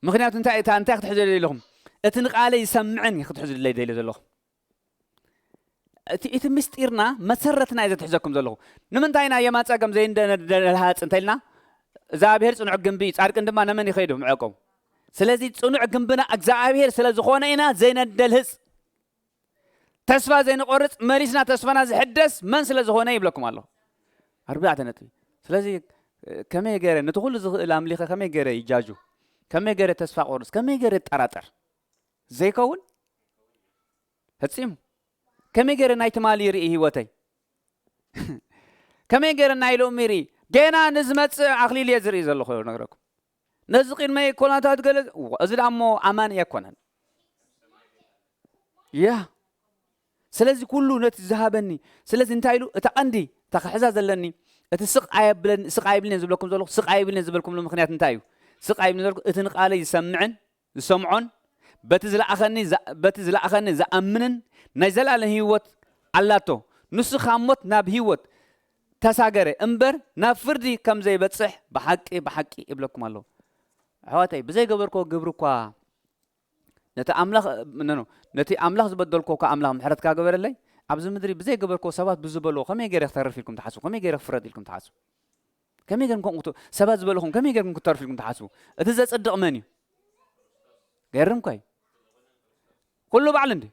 ምኽንያቱ እንታይ እታ እንታይ ክትሕዙ ደልየ ኣለኹም? እቲ ንቓለይ ዝሰምዕን እዩ ክትሕዙ ደልየ ደልየ ዘለኹም። እቲ እቲ ምስጢርና መሰረትና እየ ዘትሕዘኩም ዘለኹ። ንምንታይ ኢና የማን ጸገም ዘይንደልሃጽ እንተኢልና እግዚኣብሔር ጽኑዕ ግንቢ እዩ፣ ጻድቅን ድማ ነመን ይኸይዱ ምዕቆም። ስለዚ ጽኑዕ ግንብና እግዚኣብሔር ስለ ዝኾነ ኢና ዘይነደልህጽ። ተስፋ ዘይንቆርጽ መሊስና ተስፋና ዝሕደስ መን ስለ ዝኾነ ይብለኩም ኣለኹ። ኣርባዕተ ነጥቢ። ስለዚ ከመይ ገይረ ነቲ ኩሉ ዝኽእል ኣምሊኸ ከመይ ገይረ ይጃጁ? ከመይ ገይረ ተስፋ ቆርጽ? ከመይ ገይረ ይጠራጠር? ዘይከውን ፈጺሙ። ከመይ ገይረ ናይ ትማሊ ይርኢ ህይወተይ? ከመይ ገይረ ናይ ሎሚ ይርኢ? ገና ንዝመጽእ ኣኽሊል እየ ዝርኢ ዘለኹ ነግረኩም። ነዚ ቅድመ ኮላታት ገለ እዚ ደኣ እሞ ኣማኒ ኣይኮነን። ያ ስለዚ ኩሉ ነቲ ዝሃበኒ። ስለዚ እንታይ ኢሉ? እታ ቀንዲ እታ ክሕዛ ዘለኒ፣ እቲ ስቕ ኣየብለኒ፣ ስቕ ኣይብልኒ ዝብለኩም ዘለኹ፣ ስቕ ኣይብልኒ ዝበልኩምሉ ምኽንያት እንታይ እዩ? ስቕ ኣይብልኒ ዝበልኩ፣ እቲ ንቃለይ ዝሰምዕን ዝሰምዖን፣ በቲ ዝለኣኸኒ፣ በቲ ዝለኣኸኒ ዝኣምንን ናይ ዘላለም ህይወት ኣላቶ። ንሱ ካብ ሞት ናብ ህይወት ተሳገረ እምበር ናብ ፍርዲ ከም ዘይበጽሕ ብሓቂ፣ ብሓቂ ይብለኩም ኣለኹ። ኣሕዋተይ፣ ብዘይገበርክዎ ግብሪ እኳ ነቲ ኣምላኽ፣ ኖ፣ ኖ፣ ነቲ ኣምላኽ ዝበደልክዎ እኳ ኣምላኽ ምሕረት ካገበረለይ፣ ኣብዚ ምድሪ ብዘይገበርክዎ ሰባት ብዝበልዎ ከመይ ገይረ ክተርፍ ኢልኩም ትሓስቡ? ከመይ ገይረ ክፍረድ ኢልኩም ትሓስቡ? ከመይ ገርኩም ከምኡ ክት-፣ ሰባት ዝበልኹም ከመይ ገርኩም ክትተርፉ ኢልኩም ትሓስቡ? እቲ ዘጽድቕ መን እዩ? ገርም እኮ እዩ። ኩሉ ባዕሉ እንዲ።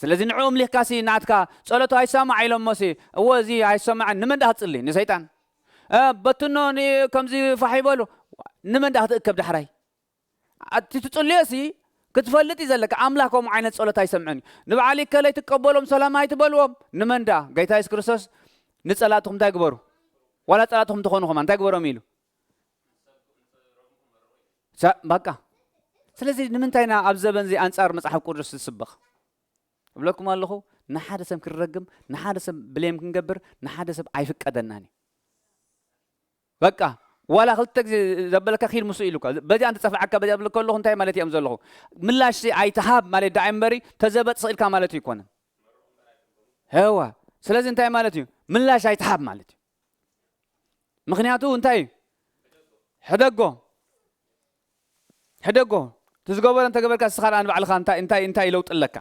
ስለዚ ንዕኡ ኣምሊኽካሲ ናትካ ጸሎቱ ኣይሰማዕ ኢሎሞሲ፣ እዎ እዚ ኣይሰማዕን፣ ንመን ደኣ ክትጽሊ? ንሰይጣን። እ፣ በትኖ ን-፣ ከምዚ ፋሕ ይበሉ፣ ንመን ደኣ ክትእከብ ዳሕራይ? እቲ ትጽልዮሲ ክትፈልጥ እዩ ዘለካ። ኣምላኽ ከምኡ ዓይነት ጸሎት ኣይሰምዕን እዩ። ንበዓል ከለይ ትቀበሎም ሰላም ኣይትበልዎም። ንመን ደኣ? ጌታ የሱስ ክርስቶስ ንጸላእትኹም እንታይ ግበሩ? ዋላ ጸላእትኹም ትኾኑ ከማን እንታይ ግበሮም ኢሉ? ሰ-፣ በቃ። ስለዚ ንምንታይ ኢና ኣብ ዘበን እዚ ኣንጻር መጽሓፍ ቅዱስ ዝስበኽ? እብለኩም ኣለኹ፣ ንሓደ ሰብ ክንረግም፣ ንሓደ ሰብ ብሌም ክንገብር፣ ንሓደ ሰብ ኣይፍቀደናን እዩ። በቃ፣ ዋላ ክልተ ግዜ ዘበለካ ኪድ ምስ ኢሉካ፣ በዚኣ እንተጸፍዓካ፣ በዚኣ ዝብል ከለኹ እንታይ ማለት እዮም ዘለኹ? ምላሽ ኣይትሃብ ማለት ደኣ እምበሪ፣ ተዘበጥ ስቕ ኢልካ ማለት ኣይኮነን። እዋ፣ ስለዚ እንታይ ማለት እዩ? ምላሽ ኣይትሃብ ማለት እዩ። ምኽንያቱ እንታይ እዩ? ሕደጎ። ሕደጎ። እቲ ዝገበሮ እንተገበርካ፣ ንስኻ ደኣ ንባዕልኻ እንታይ፣ እንታይ፣ እንታይ ለውጢ ኣለካ?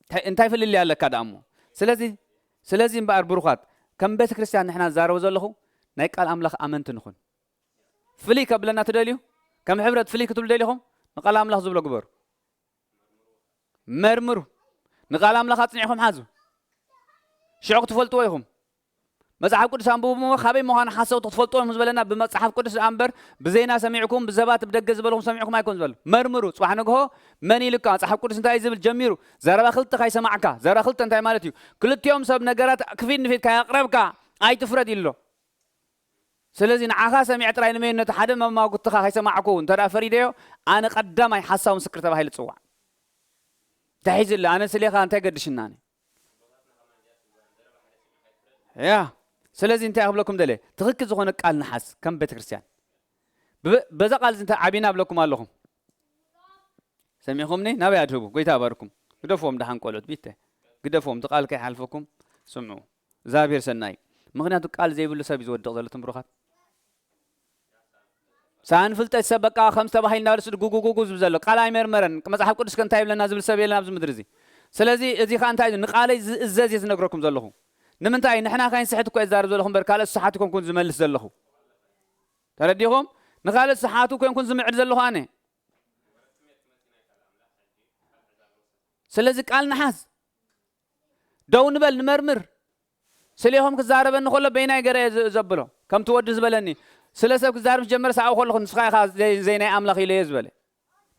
እንታይ፣ እንታይ ፍልልይ ኣለካ ደኣ እሞ? ስለዚ፣ ስለዚ እምበኣር ብሩኻት፣ ከም ቤተ ክርስቲያን ንሕና ዝዛረቦ ዘለኹ ናይ ቃል ኣምላኽ ኣመንቲ ንኹን። ፍልይ ከብለና ትደልዩ? ከም ሕብረት ፍልይ ክትብሉ ደሊኹም? ንቃል ኣምላኽ ዝብሎ ግበሩ። መርምሩ። ንቃል ኣምላኽ ኣጽኒዕኩም ሓዙ። ሽዑ ክትፈልጥዎ ኢኹም። መጽሓፍ ቅዱስ ኣንብቡ እሞ ካበይ ምዃኑ ሓሰውቲ ክትፈልጥዎ ኢኹም ዝበለና ብመጽሓፍ ቅዱስ ደኣ እምበር ብዜና ሰሚዕኩም፣ ብሰባት ብደገ ዝበልኹም ሰሚዕኩም ኣይኮን ዝበሉ። መርምሩ። ጽባሕ ንግሆ መን ኢሉካ? መጽሓፍ ቅዱስ እንታይ እዩ ዝብል ጀሚሩ? ዘረባ ክልተ ካይሰማዕካ። ዘረባ ክልተ እንታይ ማለት እዩ? ክልቲኦም ሰብ ነገራት ክፊት ንፊት ካየቕረብካ ኣይትፍረድ ኢሉ ኣሎ። ስለዚ ንዓኻ ሰሚዐ ጥራይ ንመን ነቲ ሓደ መማጉትኻ ከይሰማዕኩ እንተ ደኣ ፈሪደዮ፣ ኣነ ቀዳማይ ሓሳዊ ምስክር ተባሂለ እጽዋዕ። እንታይ ሒዙ ኣሎ? ኣነ ስሌኻ እንታይ ገድሽናኒ? ያ፣ ስለዚ እንታይ ክብለኩም ደልየ? ትኽክል ዝኾነ ቃል ንሓዝ ከም ቤተ ክርስቲያን። ብ-፣ በዛ ቃል እዚ እንታይ ዓቢና እብለኩም ኣለኹም? ሰሚዕኹምኒ? ናበይ ኣድህቡ? ጎይታ ባርኩም። ግደፍዎም ደሓን ቆልዑት፣ ቢተ። ግደፍዎም፣ እቲ ቃል ከይሓልፈኩም ስምዑ። እግዚኣብሔር ሰናይ። ምኽንያቱ ቃል ዘይብሉ ሰብ እዩ ዝወድቕ ዘሎ፣ ትም ብሩኻት። ሰኣን ፍልጠት ሰብ በቃ ከም ዝተባሂል እናበለ ስድ ጉጉጉጉ ዝብል ዘሎ። ቃል ኣይመርመረን። መጽሓፍ ቅዱስ ከ እንታይ ይብለና ዝብል ሰብ የለን ኣብዚ ምድሪ እዚ። ስለዚ እዚ ኸኣ እንታይ እዩ? ንቃለይ ዝእዘዝ እየ ዝነግረኩም ዘለኹ። ንምንታይ? ንሕና ከይንስሕት እኮ እየ ዝዛረብ ዘለኹ እምበር ካልኦት ስሓት ኣይኮንኩን ዝመልስ ዘለኹ። ተረዲኹም? ንኻልእ ስሓቱ ኮንኩን ዝምዕድ ዘለኹ ኣነ። ስለዚ ቃል ንሓዝ። ደው ንበል፣ ንመርምር። ስሌኹም ክዛረበኒ ከሎ በይናይ ገረ እየ ዝ-፣ ዘብሎ። ከምቲ ወዲ ዝበለኒ፣ ስለ ሰብ ክዛረብ ምስ ጀመረ ሰብኣዊ ከለኹ፣ ንስኻ ኢኻ ዘይ-፣ ዘይናይ ኣምላኽ ኢለዮ ዝበለ።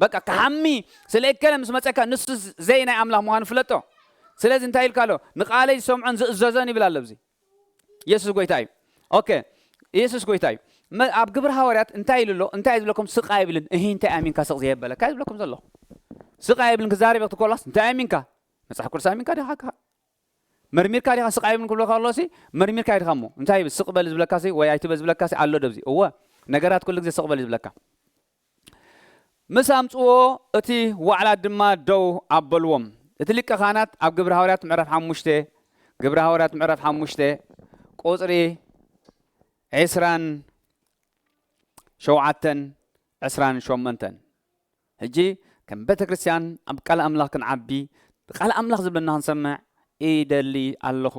በቃ፣ ክሓሚ ስለ እከለ ምስ መጸካ፣ ንሱ ዘይ ናይ ኣምላኽ ምዃኑ ፍለጦ። ስለዚ እንታይ ኢልካ ኣሎ? ንቓለይ ዝሰምዖን ዝእዘዞን ይብል ኣሎ ኣብዚ። የሱስ ጎይታ እዩ። ኦኬ፣ የሱስ ጎይታ እዩ። መ-፣ ኣብ ግብሪ ሃዋርያት እንታይ ኢሉ ኣሎ? እንታይ እዩ ዝብለኩም? ስቕ ኣይብልን። እሂ፣ እንታይ ኣሚንካ ስቕ ዘየበለካ እዩ ዝብለኩም ዘለኹ። ስቕ ኣይብልን ክዛረብ ክኮላስ እንታይ ኣሚንካ? መጽሓፍ ቅዱስ ኣሚንካ ዲኻ? መርሚርካ ዲኻ? ስቕ ኣይብልን ክብለካ ከሎ ሲ መርሚርካ ዲኻ እሞ? እንታይ ይብል? ስቕ በል ዝብለካ ሲ ወይ ኣይትበል ዝብለካ ሲ ኣሎ ዶ ኣብዚ? እወ፣ ነገራት ኩሉ ግዜ ስቕ በል እዩ ዝብለካ። ምስ ኣምጽዎ እቲ ዋዕላ ድማ ደው ኣበልዎም። እቲ ሊቀ ካህናት ኣብ ግብሪ ሃዋርያት ምዕራፍ ሓሙሽተ፣ ግብሪ ሃዋርያት ምዕራፍ ሓሙሽተ ቁጽሪ ዕስራን ሸውዓተን ዕስራን ሸሞንተን። ሕጂ ከም ቤተ ክርስቲያን ኣብ ቃል ኣምላኽ ክንዓቢ፣ ቃል ኣምላኽ ዝብለና ክንሰምዕ ይደሊ ኣለኹ።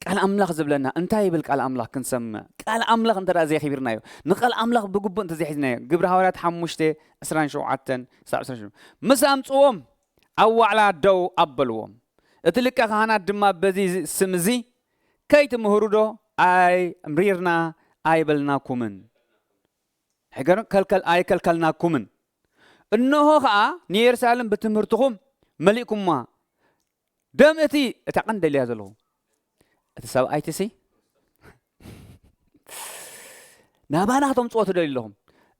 ቃል ኣምላኽ ዝብለና እንታይ ይብል? ቃል ኣምላኽ ክንሰምዕ፣ ቃል ኣምላኽ እንተ ደኣ ዘየኽቢርናዮ፣ ንቃል ኣምላኽ ብግቡእ እንተ ዘይሒዝናዮ፣ ግብሪ ሃዋርያት ሓሙሽተ ዕስራን ሸውዓተን ክሳብ ዕስራን ሸውዓተን፣ ምስ ኣምጽዎም ኣብ ዋዕላ ደው ኣበልዎም። እቲ ሊቀ ካህናት ድማ በዚ ስም እዚ ከይትምህሩ ዶ ኣይምሪርና ኣይበልናኩምን? ሕገ ከልከል ኣይከልከልናኩምን። እንሆ ኸኣ ንየሩሳሌም ብትምህርትኹም መሊእኩማ። ደም እቲ፣ እታ ቀንዲ ደልያ ዘለኹ፣ እቲ ሰብኣይትሲ ናባና ክተምጽዎ ትደልዩ ኣለኹም።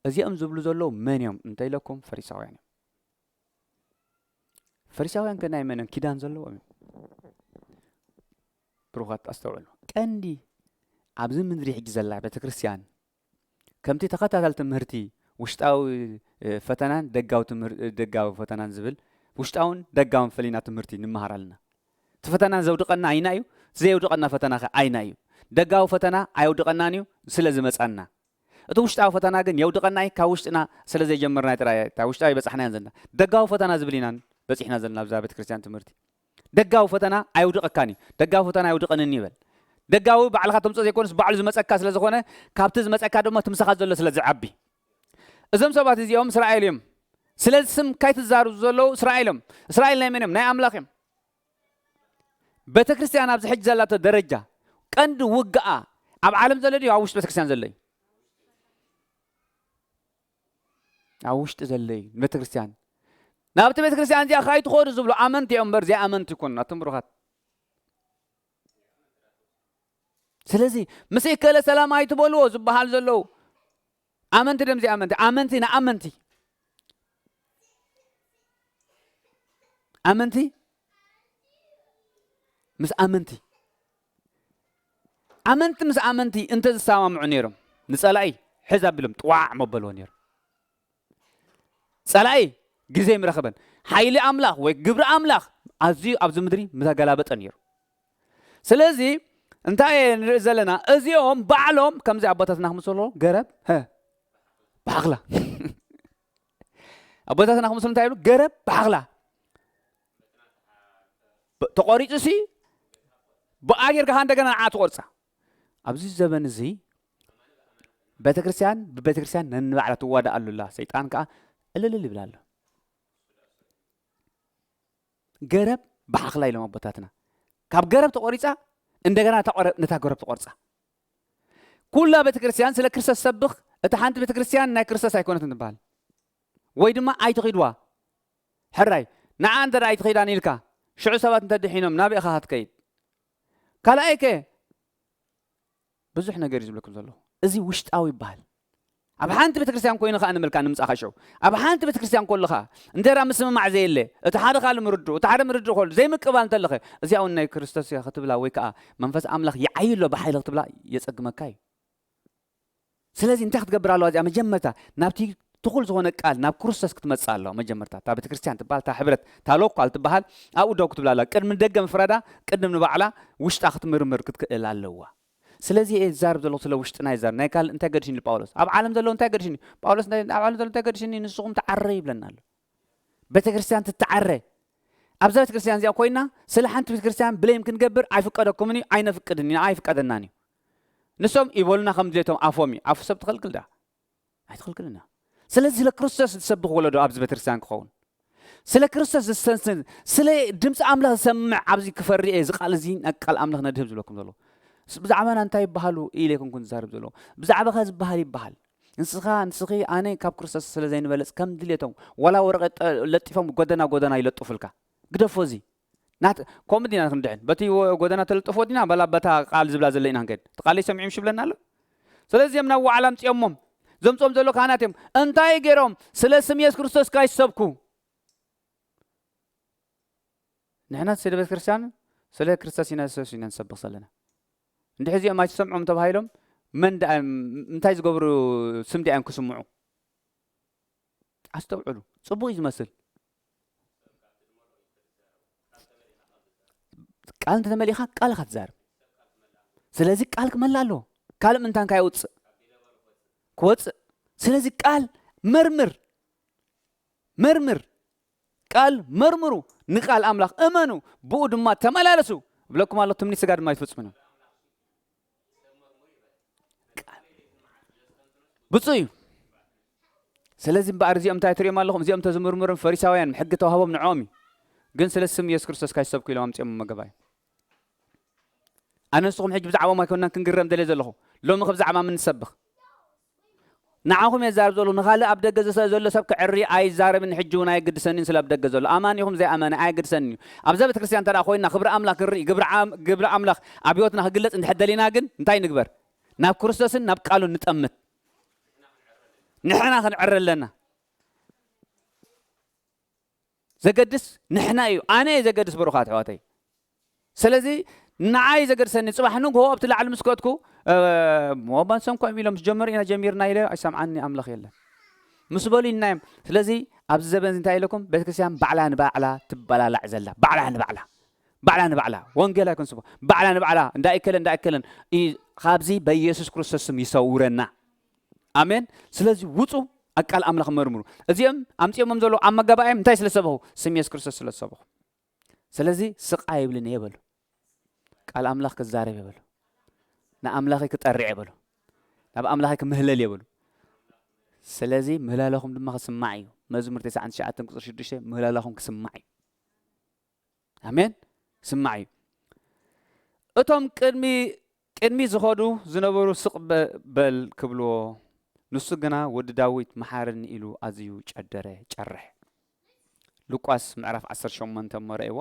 እዚኦም ዝብሉ ዘለዉ መን እዮም እንተ ኢለኩም፣ ፈሪሳውያን እዮም። ፈሪሳውያን ከ ናይ መን እዮም? ኪዳን ዘለዎም እዮም። ብሩኻት ኣስተውዕሉ። ቀንዲ ኣብዚ ምድሪ ሕጂ ዘላ ቤተ ክርስቲያን ከምቲ ተኸታታሊ ትምህርቲ ውሽጣዊ፣ እ፣ ፈተናን ደጋዊ ትምህር-፣ እ፣ ደጋዊ ፈተናን ዝብል ውሽጣውን ደጋውን ፈሊና ትምህርቲ ንምሃር ኣለና። እቲ ፈተና ዘውድቐና ኣይና እዩ፣ እቲ ዘየውድቐና ፈተና ኸ ኣይና እዩ። ደጋዊ ፈተና ኣየውድቐናን እዩ፣ ስለ ዝመጻና። እቲ ውሽጣዊ ፈተና ግን የውድቐና እዩ፣ ካብ ውሽጥና ስለ ዘይጀመርና ጥራይ እታ ውሽጣዊ በጻሕናያን ዘለና። ደጋዊ ፈተና ዝብል ኢናን በጺሕና ዘለና ኣብዛ ቤተ ክርስቲያን ትምህርቲ። ደጋዊ ፈተና ኣየውድቐካን እዩ። ደጋዊ ፈተና ኣየውድቐንን ይበል። ደጋዊ ባዕልኻ ተምጽኦ ዘይኮነስ ባዕሉ ዝመጸካ ስለ ዝኾነ፣ ካብቲ ዝመጸካ ድማ እቲ ምሳኻ ዘሎ ስለ ዝዓቢ። እዞም ሰባት እዚኦም እስራኤል እዮም። ስለዚ ስም ካይትዛርቡ ዘለዉ እስራኤል እዮም። እስራኤል ናይ መን እዮም? ናይ ኣምላኽ እዮም። ቤተ ክርስቲያን ኣብዚ ሕጂ ዘላቶ ደረጃ ቀንዲ ውግኣ ኣብ ዓለም ዘሎ ድዩ ኣብ ውሽጢ ቤተ ክርስቲያን ዘሎ እዩ? ኣብ ውሽጢ ዘሎ እዩ። ቤተ ክርስቲያን ናብቲ ቤተ ክርስቲያን እዚኣ ከይትኸዱ ዝብሉ ኣመንቲ እዮም እምበር ዘይኣመንቲ ይኮኑ። ኣቱም ብሩኻት፣ ስለዚ ምስ እከለ ሰላም ኣይትበልዎ ዝበሃል ዘለዉ ኣመንቲ ደም ዘይኣመንቲ፣ ኣመንቲ ንኣመንቲ፣ ኣመንቲ ምስ ኣመንቲ፣ ኣመንቲ ምስ ኣመንቲ እንተ ዝሰማምዑ ነይሮም፣ ንጸላኢ ሕዝ ኣቢሎም ጥዋዕ መበልዎ ነይሮም። ጸላኢ ግዜ ምረኸበን። ሓይሊ ኣምላኽ ወይ ግብሪ ኣምላኽ ኣዝዩ ኣብዚ ምድሪ ምተገላበጠ ነይሩ። ስለዚ እንታይ ንርኢ ዘለና? እዚኦም ባዕሎም ከምዚ ኣቦታትና ክምስሉ ገረብ፣ ሀ፣ ባሕኽላ። ኣቦታትና ክምስሉ እንታይ ይብሉ? ገረብ ባሕኽላ። ብ-፣ ተቖሪጹ ሲ ብኣ ጌርካ እንደገና ንዓ ትቖርጻ። ኣብዚ ዘበን እዚ ቤተ ክርስቲያን ብቤተ ክርስቲያን ነንባዕላ ትዋዳእ ኣሉላ። ሰይጣን ከኣ እልልል ይብል ኣሎ። ገረብ ብሓኽላ ኢሎም ኣቦታትና። ካብ ገረብ ተቖሪጻ እንደገና እታ ቆረ-፣ ነታ ገረብ ትቖርጻ። ኩላ ቤተ ክርስቲያን ስለ ክርስቶስ ሰብኽ፣ እታ ሓንቲ ቤተ ክርስቲያን ናይ ክርስቶስ ኣይኮነትን ትበሃል። ወይ ድማ ኣይትኺድዋ። ሕራይ፣ ንዓ እንተ ደኣ ኣይትኺዳን ኢልካ፣ ሽዑ ሰባት እንተ ድሒኖም ናበይ ኢኻ ክትከይድ? ካልኣይ ከ ብዙሕ ነገር እዩ ዝብለኩም ዘለኹ። እዚ ውሽጣዊ ይበሃል። ኣብ ሓንቲ ቤተክርስትያን ኮይኑ ከኣ ንምልካ ንምጻኻ ሽዑ። ኣብ ሓንቲ ቤተክርስትያን ከሎ ከኣ እንተ ደኣ ምስምማዕ ዘየለ፣ እቲ ሓደ ካልእ ምርድኡ፣ እቲ ሓደ ምርድኡ ከሎ ዘይምቅባል እንተለኸ፣ እዚኣ እውን ናይ ክርስቶስ እያ ክትብላ ወይ ከኣ መንፈስ ኣምላኽ ይዓዩ ኣሎ ብሓይሊ ክትብላ የጸግመካ እዩ። ስለዚ እንታይ ክትገብር ኣለዋ እዚኣ? መጀመርታ ናብቲ ትኹል ዝኾነ ቃል ናብ ክርስቶስ ክትመጽእ ኣለዋ። መጀመርታ እታ ቤተክርስትያን ትበሃል፣ እታ ሕብረት፣ እታ ሎኳል ትበሃል፣ ኣብኡ ደው ክትብል ኣለዋ። ቅድሚ ደገ ምፍራዳ፣ ቅድም ንባዕላ ውሽጣ ክትምርምር ክትክእል ኣለዋ። ስለዚ እየ ዝዛረብ ዘለኹ፣ ስለ ውሽጥና ይዛረብ። ናይ ካልእ እንታይ ገድሽኒ ጳውሎስ? ኣብ ዓለም ዘለዉ እንታይ ገድሽኒ? ጳውሎስ እንታይ፣ ኣብ ዓለም ዘለዉ እንታይ ገድሽኒ? ንስኹም ተዓረ ይብለና ኣሎ። ቤተክርስትያን ትተዓረ። ኣብዛ ቤተክርስትያን እዚኣ ኮይና ስለ ሓንቲ ቤተክርስትያን ብሌም ክንገብር ኣይፍቀደኩምን እዩ፣ ኣይነፍቅድን ኢና፣ ኣይፍቀደናን እዩ። ንሶም ይበሉና ከም ድሌቶም ኣፎም እዩ። ኣፉ ሰብ ትኸልክል ዳ? ኣይትኸልክልና። ስለዚ ስለ ክርስቶስ ዝሰብኽ ወለዶ ኣብዚ ቤተክርስትያን ክኸውን፣ ስለ ክርስቶስ ዝሰንስን፣ ስለ ድምፂ ኣምላኽ ዝሰምዕ ኣብዚ ክፈሪ እየ። እዚ ቃል እዚ ናይ ቃል ኣምላኽ ነድህብ ዝብለኩም ዘሎ። ስ-፣ ብዛዕባና እንታይ ይበሃሉ ኢለ ኣይኮንኩን ዝዛረብ ዘሎ። ብዛዕባኻ ዝበሃል ይበሃል። ንስኻ፣ ንስኺ፣ ኣነ ካብ ክርስቶስ ስለ ዘይንበልጽ ከም ድሌቶም ዋላ ወረቐት ጠ-፣ ለጢፎም ጎደና ጎደና ይለጥፉልካ። ግደፎ እዚ። ናት-፣ ከምኡ ዲና ክንድሕን? በቲ ወ-፣ ጎደና ተለጥፎ ዲና? በላ በታ ቃል ዝብላ ዘለ ኢና ክንከይድ። እቲ ቃል ይሰምዑ ምሽ ይብለና ኣሎ። ስለዚ እዮም ናብ ዋዕላ ኣምጺኦሞም። ዘምጾም ዘሎ ካህናት እዮም። እንታይ ገይሮም? ስለ ስም የሱስ ክርስቶስ ካይሰብኩ። ንሕና ስለ ቤተ ክርስቲያን፣ ስለ ክርስቶስ ኢና፣ የሱስ ኢና ንሰብኽ ዘለና። እንድሕር እዚኦም ኣይትሰምዖም ተባሂሎም፣ መን ደኣ እዮም፣ እንታይ ዝገብሩ ስም ደኣ እዮም ክስምዑ? ኣስተውዕሉ። ጽቡቕ እዩ ዝመስል። ቃል እንተ ተመሊእኻ፣ ቃል ኢኻ ትዛረብ። ስለዚ ቃል ክመልእ ኣለዎ። ካልእ ምንታን ከይውጽእ፣ ክወጽእ። ስለዚ ቃል መርምር። መርምር። ቃል መርምሩ። ንቃል ኣምላኽ እመኑ። ብኡ ድማ ተመላለሱ። እብለኩም ኣሎ፣ ትምኒት ስጋ ድማ ኣይትፍጽሙን እዮም። ብፁዕ እዩ። ስለዚ እምበኣር እዚኦም እንታይ ትርእዮም ኣለኹም? እዚኦም ተዝምርምሮም ፈሪሳውያን ሕጊ ተዋህቦም ንዕኦም እዩ። ግን ስለ ስም የሱስ ክርስቶስ ካይሰብኩ ኢሎም ኣምጺኦም መገባ እዩ። ኣነ ንስኹም ሕጂ ብዛዕባኦም ኣይኮንናን ክንግረም ደልየ ዘለኹ። ሎሚ ከ ብዛዕባ ምን ንሰብኽ? ንዓኹም እየ ዝዛረብ ዘለኹ። ንኻልእ ኣብ ደገ ዝሰ-፣ ዘሎ ሰብ ከዕሪ ኣይዛረብን፣ ሕጂ እውን ኣየግድሰንን ስለ ኣብ ደገ ዘሎ። ኣማኒ ይኹን ዘይኣማኒ ኣየግድሰንን እዩ። ኣብዛ ቤተ ክርስቲያን እንተ ደኣ ኮይንና ክብሪ ኣምላኽ ክንርኢ፣ ግብሪ ዓም-፣ ግብሪ ኣምላኽ ኣብ ህይወትና ክግለጽ እንድሕር ደሊና ግን እንታይ ንግበር? ናብ ክርስቶስን ናብ ቃሉን ንጠምት። ንሕና ክንዕረ ኣለና። ዘገድስ ንሕና እዩ። ኣነ እየ ዘገድስ፣ ብሩኻት ኣሕዋተይ። ስለዚ ንዓይ ዘገድሰኒ፣ ጽባሕ ንግሆ ኣብቲ ላዕሊ ምስ ከድኩ፣ እ፣ እሞ ባንሶም ኮም ኢሎም ምስ ጀመሩ ኢና ጀሚርና ኢለ፣ ኣይሰምዓኒ ኣምላኽ የለን ምስ በሉ ኢልና እዮም። ስለዚ ኣብዚ ዘበን እዚ እንታይ ኢለኩም? ቤተክርስትያን ባዕላ ንባዕላ ትበላላዕ ዘላ፣ ባዕላ ንባዕላ፣ ባዕላ ንባዕላ። ወንጌል ኣይኮን ስብከ፣ ባዕላ ንባዕላ፣ እንዳ እከለ፣ እንዳ እከለን፣ እ፣ ካብዚ በኢየሱስ ክርስቶስ ስም ይሰውረና። ኣሜን። ስለዚ ውጹ፣ ኣብ ቃል ኣምላኽ መርምሩ። እዚኦም ኣምጺኦሞም ዘለዉ ኣብ መጋባእዮም እንታይ ስለ ዝሰበኹ? ስም የሱስ ክርስቶስ ስለ ዝሰበኹ። ስለዚ ስቕ ኣይብልን እየ በሉ። ቃል ኣምላኽ ክዛረብ እየ በሉ። ንኣምላኸይ ክጠርዕ እየ በሉ። ናብ ኣምላኸይ ክምህለል እየ በሉ። ስለዚ ምህላላኹም ድማ ክስማዕ እዩ። መዝሙር ተስዓን ትሽዓተን ቁጽሪ ሽዱሽተ ምህላላኹም ክስማዕ እዩ። ኣሜን። ክስማዕ እዩ። እቶም ቅድሚ፣ ቅድሚ ዝኸዱ ዝነበሩ ስቕ በ-፣ በል ክብልዎ፣ ንሱ ግና ወዲ ዳዊት መሓረኒ ኢሉ ኣዝዩ ጨደረ፣ ጨርሕ። ሉቃስ ምዕራፍ ዓሰርተ ሸሞንተ እሞ ረእይዎ።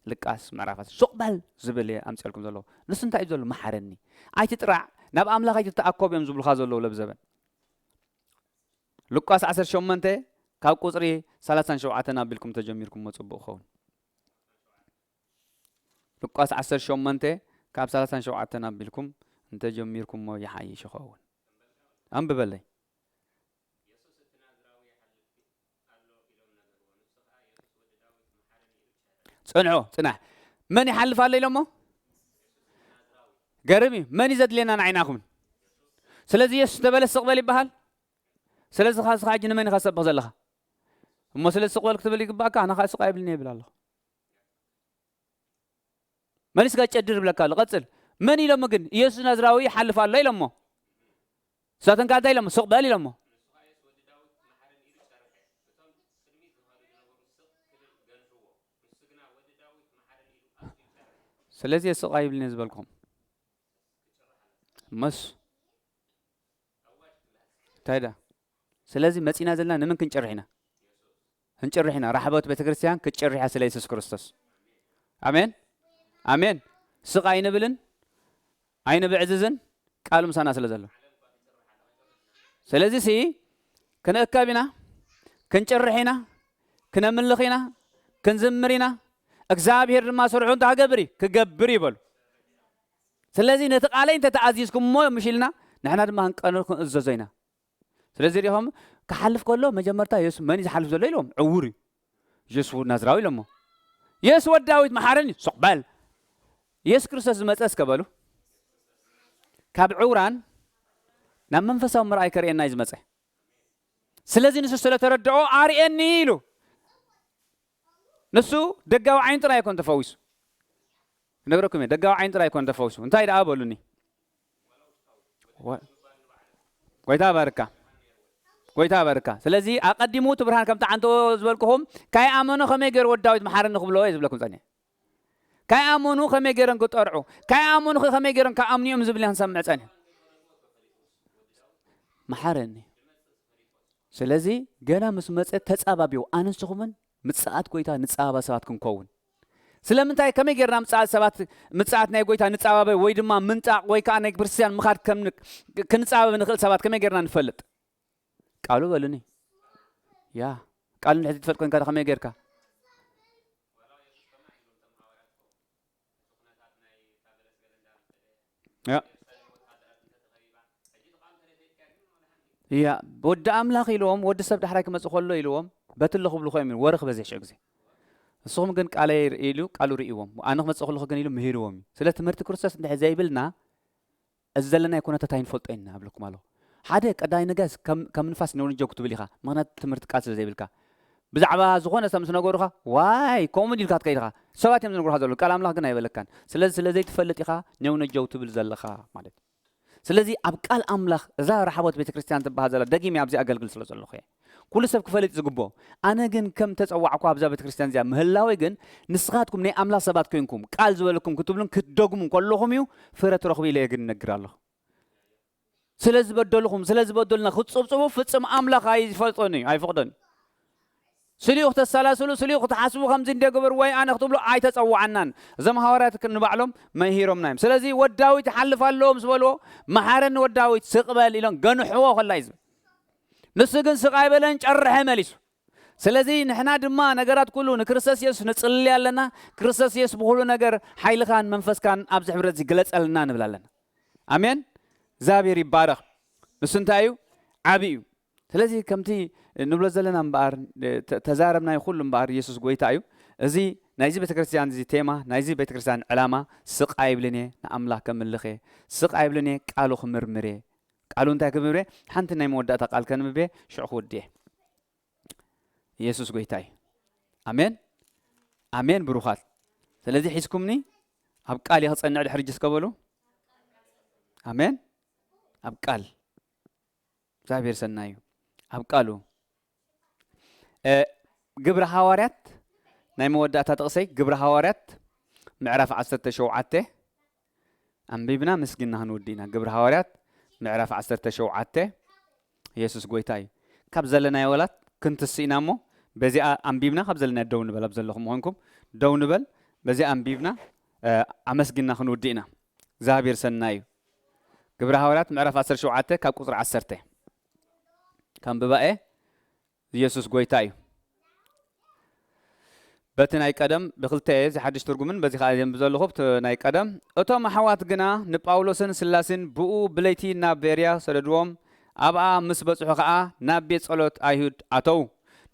ሉቃስ ምዕራፍ ዓሰርተ፣ ሱቕ በል ዝብል እየ ኣምፅኦልኩም ዘለዎ። ንሱ እንታይ እዩ ዘሎ? መሓረኒ። ኣይትጥራዕ፣ ናብ ኣምላኽ ኣይትተኣኮብ እዮም ዝብሉኻ ዘለዉ ለብዘበን። ሉቃስ ዓሰርተ ሸሞንተ ካብ ቁፅሪ ሰላሳን ሸውዓተን ኣቢልኩም ተጀሚርኩሞ ፅቡቕ ይኸውን። ሉቃስ ዓሰርተ ሸሞንተ ካብ ሰላሳን ሸውዓተን ኣቢልኩም እንተጀሚርኩሞ ይሓይሽ ይኸውን። ኣንብበለይ። ጽንሑ፣ ጽናሕ። መን ይሓልፍ ኣሎ ኢሎሞ? ገርም እዩ። መን እዩ ዘድልየና ንዓይናኹምን? ስለዚ የሱስ እንተበለ ስቕ በል ይበሃል። ስለዚ ኻ-፣ ስኻ ሕጂ ንመን ኢኻ ትሰብኽ ዘለኻ? እሞ ስለዚ ስቕ በል ክትብል ይግባእካ፣ ኣነ ኸኣ ስቕ ኣይብልን እየ ይብል ኣለኹ። መሊስካ ጨድር ይብለካ ኣሎ። ቀጽል። መን ኢሎሞ ግን? ኢየሱስ ናዝራዊ ይሓልፍ ኣሎ ኢሎሞ። ንሳቶም ከኣ እንታይ ኢሎሞ? ስቕ በል ኢሎሞ። ስለዚ ስቕ ኣይብልን እየ ዝበልኩም። መስ እንታይ ዳ? ስለዚ መጺና ዘለና ንመን ክንጭርሕ ኢና? ክንጭርሕ ኢና። ራሕቦት ቤተክርስትያን ክትጭርሕ እያ ስለ የሱስ ክርስቶስ። ኣሜን፣ ኣሜን። ስቕ ኣይንብልን፣ ኣይንብዕዝዝን፣ ቃሉ ምሳና ስለ ዘሎ። ስለዚ ሲ ክንእከብ ኢና፣ ክንጭርሕ ኢና፣ ክነምልኽ ኢና፣ ክንዝምር ኢና። እግዚኣብሄር ድማ ስርሑ እንታይ ክገብር እዩ? ክገብር እዩ በሉ። ስለዚ ነቲ ቃለይ እንተተኣዚዝኩምዎ ምሽ ኢልና፣ ንሕና ድማ ክንቀንር ክንእዘዞ ኢና። ስለዚ ሪኢኹም ክሓልፍ ከሎ መጀመርታ የሱስ መን እዩ ዝሓልፍ ዘሎ ኢልዎም፣ ዕዉር እዩ። የሱስ ናዝራዊ ኢሎሞ። የሱስ ወዲ ዳዊት መሓረኒ፣ ስቕ በል። የሱስ ክርስቶስ ዝመጸ እስከ በሉ። ካብ ዕውራን ናብ መንፈሳዊ ምርኣይ ከርእየና እዩ ዝመጸ። ስለዚ ንሱ ስለ ተረድኦ ኣርእየኒ ኢሉ። ንሱ ደጋዊ ዓይኑ ጥራይ ኣይኮን ተፈዊሱ። ክነግረኩም እየ፣ ደጋዊ ዓይኑ ጥራይ ኣይኮን ተፈዊሱ። እንታይ ደኣ በሉኒ? ወ-፣ ጎይታ ባርካ። ጎይታ ባርካ። ስለዚ ኣቐዲሙ እቲ ብርሃን ከምቲ ዓንቶ ዝበልኩኹም፣ ካይኣመኑ ከመይ ገይሩ ወዲ ዳዊት መሓረኒ ክብሎ እየ ዝብለኩም ጸኒሐ። ካይኣመኑ ከመይ ገይሮም ክጠርዑ፣ ካይኣመኑ ከ ከመይ ገይሮም ክኣምኑ እዮም ዝብል ኢና ክንሰምዕ ጸኒሐ። መሓረኒ። ስለዚ ገና ምስ መጸ ተጻባቢው ኣነ ንስኹምን ምጽኣት ጎይታ ንጻባባ ሰባት ክንከውን። ስለምንታይ ከመይ ጌርና ምጽኣት ሰባት፣ ምጽኣት ናይ ጎይታ ንጻባበ ወይ ድማ ምንጻቕ ወይ ከኣ ናይ ክርስትያን ምኻድ ከም ን-፣ ክንጻባበ ንኽእል ሰባት ከመይ ጌርና ንፈልጥ? ቃሉ በሉኒ። ያ፣ ቃሉ እንድሕር ትፈልጥ ኮንካ ከመይ ጌርካ? ያ። ያ፣ ወዲ ኣምላኽ ኢልዎም፣ ወዲ ሰብ ዳሕራይ ክመጽእ ከሎ ኢልዎም፣ በትሎ ክብሉ ኮይኖም ወረ ክበዝሕ ሽዑ ግዜ። ንስኹም ግን ቃለይ ርኢ ኢሉ ቃሉ ርእይዎም። ኣነ ክመጽእ ከለኹ ግን ኢሉ ምሂርዎም እዩ። ስለ ትምህርቲ ክርስቶስ እንድሕር ዘይብልና፣ እዚ ዘለናዮ ኩነታት ኣይንፈልጦ ኢና እብለኩም ኣለኹ። ሓደ ቀዳማይ ነገር ከም፣ ከም ንፋስ ነውንጀው ክትብል ኢኻ። ምኽንያቱ ትምህርቲ ቃል ስለ ዘይብልካ። ብዛዕባ ዝኾነ ሰብ ምስ ነገሩኻ፣ ዋይ፣ ከምኡ ድዩ ኢልካ ትከይድ ኢኻ። ሰባት እዮም ዝነግሩኻ ዘለዉ። ቃል ኣምላኽ ግን ኣይበለካን። ስለዚ ስለ ዘይትፈልጥ ኢኻ ነውንጀው ትብል ዘለኻ ማለት እዩ። ስለዚ ኣብ ቃል ኣምላኽ እዛ ረሓቦት ቤተ ክርስቲያን ትበሃል ዘላ፣ ደጊመ ኣብዚ ኣገልግል ስለ ዘለኹ እየ። ኩሉ ሰብ ክፈልጥ ዝግብኦ። ኣነ ግን ከም ተጸዋዕኩ ኣብዛ ቤተ ክርስቲያን እዚኣ ምህላወይ ግን፣ ንስኻትኩም ናይ ኣምላኽ ሰባት ኮይንኩም፣ ቃል ዝበለኩም ክትብሉን ክትደግሙን ከለኹም እዩ ፍረ ትረኽቡ ኢለ ግን እነግር ኣለኹ። ስለ ዝበደልኹም፣ ስለ ዝበደሉና ክትጽብጽቡ ፍጽም ኣምላኽ ኣይፈልጦን እዩ፣ ኣይፈቕዶን እዩ። ስሊኡ ክተሰላስሉ፣ ስሊኡ ክትሓስቡ ከምዚ እንደ ግበር ወይ ኣነ ክትብሉ ኣይተጸዋዓናን። እዞም ሃዋርያት ክ-፣ ንባዕሎም መሂሮምና እዮም። ስለዚ ወዲ ዳዊት ይሓልፍ ኣለዎ ምስ በልዎ፣ መሓረኒ ወዲ ዳዊት ስቕ በል ኢሎም ገንሕዎ ከላ እዩ ዝብል። ንሱ ግን ስቕ ኣይበለን፣ ጨርሐ መሊሱ። ስለዚ ንሕና ድማ ነገራት ኩሉ ንክርስቶስ የሱስ ንጽሊ ኣለና። ክርስቶስ የሱስ ብኹሉ ነገር ሓይልኻን መንፈስካን ኣብዚ ሕብረት እዚ ግለጸልና ንብል ኣለና። ኣሜን። እግዚኣብሔር ይባረኽ። ንሱ እንታይ እዩ? ዓቢ እዩ። ስለዚ ከምቲ ንብሎ ዘለና እምበኣር፣ ተ-፣ ተዛረብናዮ ኩሉ እምበኣር የሱስ ጎይታ እዩ። እዚ ናይዚ ቤተክርስትያን እዚ ቴማ፣ ናይዚ ቤተክርስትያን ዕላማ፣ ስቕ ኣይብልን እየ ንኣምላኽ ከምልኽ እየ፣ ስቕ ኣይብልን እየ ቃሉ ክምርምር እየ። ቃሉ እንታይ ክምርምር እየ? ሓንቲ ናይ መወዳእታ ቃል ከንብብ እየ፣ ሽዑ ክውድእ እየ። የሱስ ጎይታ እዩ። ኣሜን፣ ኣሜን ብሩኻት። ስለዚ ሒዝኩምኒ ኣብ ቃል እየ ክጸንዕ ድሕሪ ሕጂ እስከ በሉ። ኣሜን። ኣብ ቃል እግዚኣብሔር ሰናይ እዩ። ኣብ ቃሉ፣ እ፣ ግብረ ሃዋርያት ናይ መወዳእታ ጥቕሰይ፣ ግብረ ሃዋርያት ምዕራፍ ዓሰርተ ሸውዓተ ኣንቢብና ምስጊና ክንውድእ ኢና። ግብረ ሃዋርያት ምዕራፍ ዓሰርተ ሸውዓተ የሱስ ጎይታ እዩ። ካብ ዘለናዮ ወላት ክንትስ ኢና እሞ በዚኣ ኣንቢብና ካብ ዘለናዮ ደው ንበል። ኣብ ዘለኹም ምዃንኩም ደው ንበል። በዚኣ ኣንቢብና፣ እ፣ ኣመስጊና ክንውድእ ኢና። እግዚኣብሔር ሰናይ እዩ። ግብረ ሃዋርያት ምዕራፍ ዓሰርተ ሸውዓተ ካብ ቁጽሪ ዓሰርተ ከንብባ እየ። ኢየሱስ ጎይታ እዩ። በቲ ናይ ቀደም ብክልተ እየ፣ እዚ ሓድሽ ትርጉምን በዚ ኸኣ የንብብ ዘለኹ፣ ብቲ ናይ ቀደም። እቶም ኣሕዋት ግና ንጳውሎስን ስላስን ብኡ ብለይቲ ናብ ቤርያ ሰደድዎም። ኣብኣ ምስ በጽሑ ኸኣ ናብ ቤት ጸሎት ኣይሁድ ኣተዉ።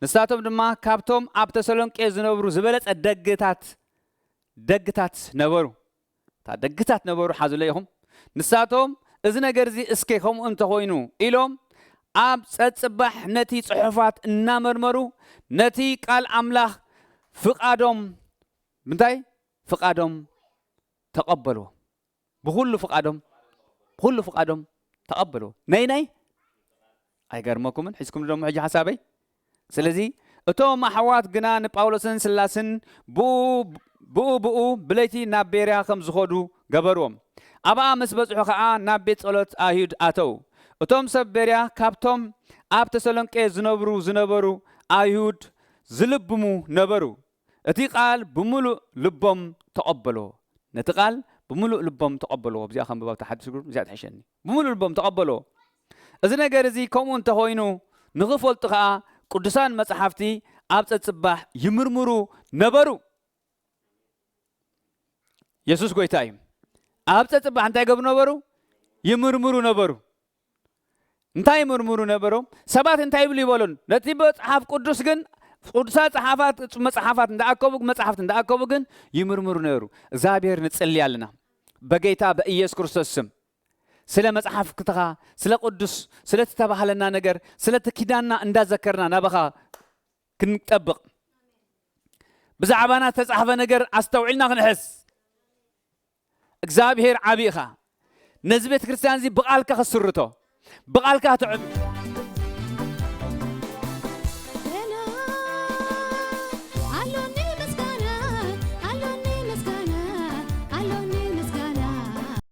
ንሳቶም ድማ ካብቶም ኣብ ተሰሎንቄ ዝነብሩ ዝበለጸ ደግታት፣ ደግታት ነበሩ። እታ ደግታት ነበሩ፣ ሓዙለይ ኢኹም። ንሳቶም፣ "እዚ ነገር እዚ እስከ ከምኡ እንተኾይኑ" ኢሎም ኣብ ጸጽባሕ ነቲ ጽሑፋት እናመርመሩ፣ ነቲ ቃል ኣምላኽ ፍቓዶም፣ ምንታይ? ፍቓዶም ተቐበልዎ። ብኹሉ ፍቓዶም፣ ብኹሉ ፍቓዶም ተቐበልዎ። ነይ ነይ? ኣይገርመኩምን? ሒዝኩም ደሞ ሕጂ ሓሳበይ? ስለዚ እቶም ኣሕዋት ግና ንጳውሎስን ስላስን ብኡ፣ ብኡ፣ ብኡ ብለይቲ ናብ ቤርያ ከም ዝኸዱ ገበርዎም። ኣብኣ ምስ በጽሑ ኸኣ ናብ ቤት ጸሎት ኣይሁድ ኣተዉ። እቶም ሰብ ቤርያ ካብቶም ኣብ ተሰሎንቄ ዝነብሩ ዝነበሩ ኣይሁድ ዝልብሙ ነበሩ። እቲ ቃል ብምሉእ ልቦም ተቐበልዎ። ነቲ ቃል ብምሉእ ልቦም ተቐበልዎ። ኣብዚኣ ከንብባ፣ ኣብታ ሓድሽ ግሩፕ እዚኣ ትሕሸኒ። ብምሉእ ልቦም ተቐበልዎ። እዚ ነገር እዚ ከምኡ እንተኾይኑ፣ ንኽፈልጡ ኸኣ ቅዱሳን መጻሕፍቲ ኣብ ጸጽባሕ ይምርምሩ ነበሩ። የሱስ ጎይታ እዩ። ኣብ ጸጽባሕ እንታይ ገብሩ ነበሩ? ይምርምሩ ነበሩ። እንታይ ይምርምሩ ነበሮም? ሰባት እንታይ ይብሉ ይበሉን። ነቲ መጽሓፍ ቅዱስ ግን፣ ቅዱሳት ጸሓፋት፣ መጽሓፋት እንዳኣከቡ፣ መጽሓፍቲ እንዳኣከቡ ግን ይምርምሩ ነበሩ። እግዚኣብሔር ንጽሊ ኣለና። በጌታ በኢየሱስ ክርስቶስ ስም። ስለ መጽሓፍ ክትኻ፣ ስለ ቅዱስ፣ ስለ እተባህለና ነገር፣ ስለ እቲ ኪዳንና እንዳዘከርና ናባኻ ክንጠብቕ። ብዛዕባና ዝተጻሕፈ ነገር ኣስተውዒልና ክንሕዝ። እግዚኣብሔር ዓቢ ኢኻ። ነዚ ቤተ ክርስቲያን እዚ ብቓልካ ክትስርቶ፣ ብቓልካ ክትዕብ-፣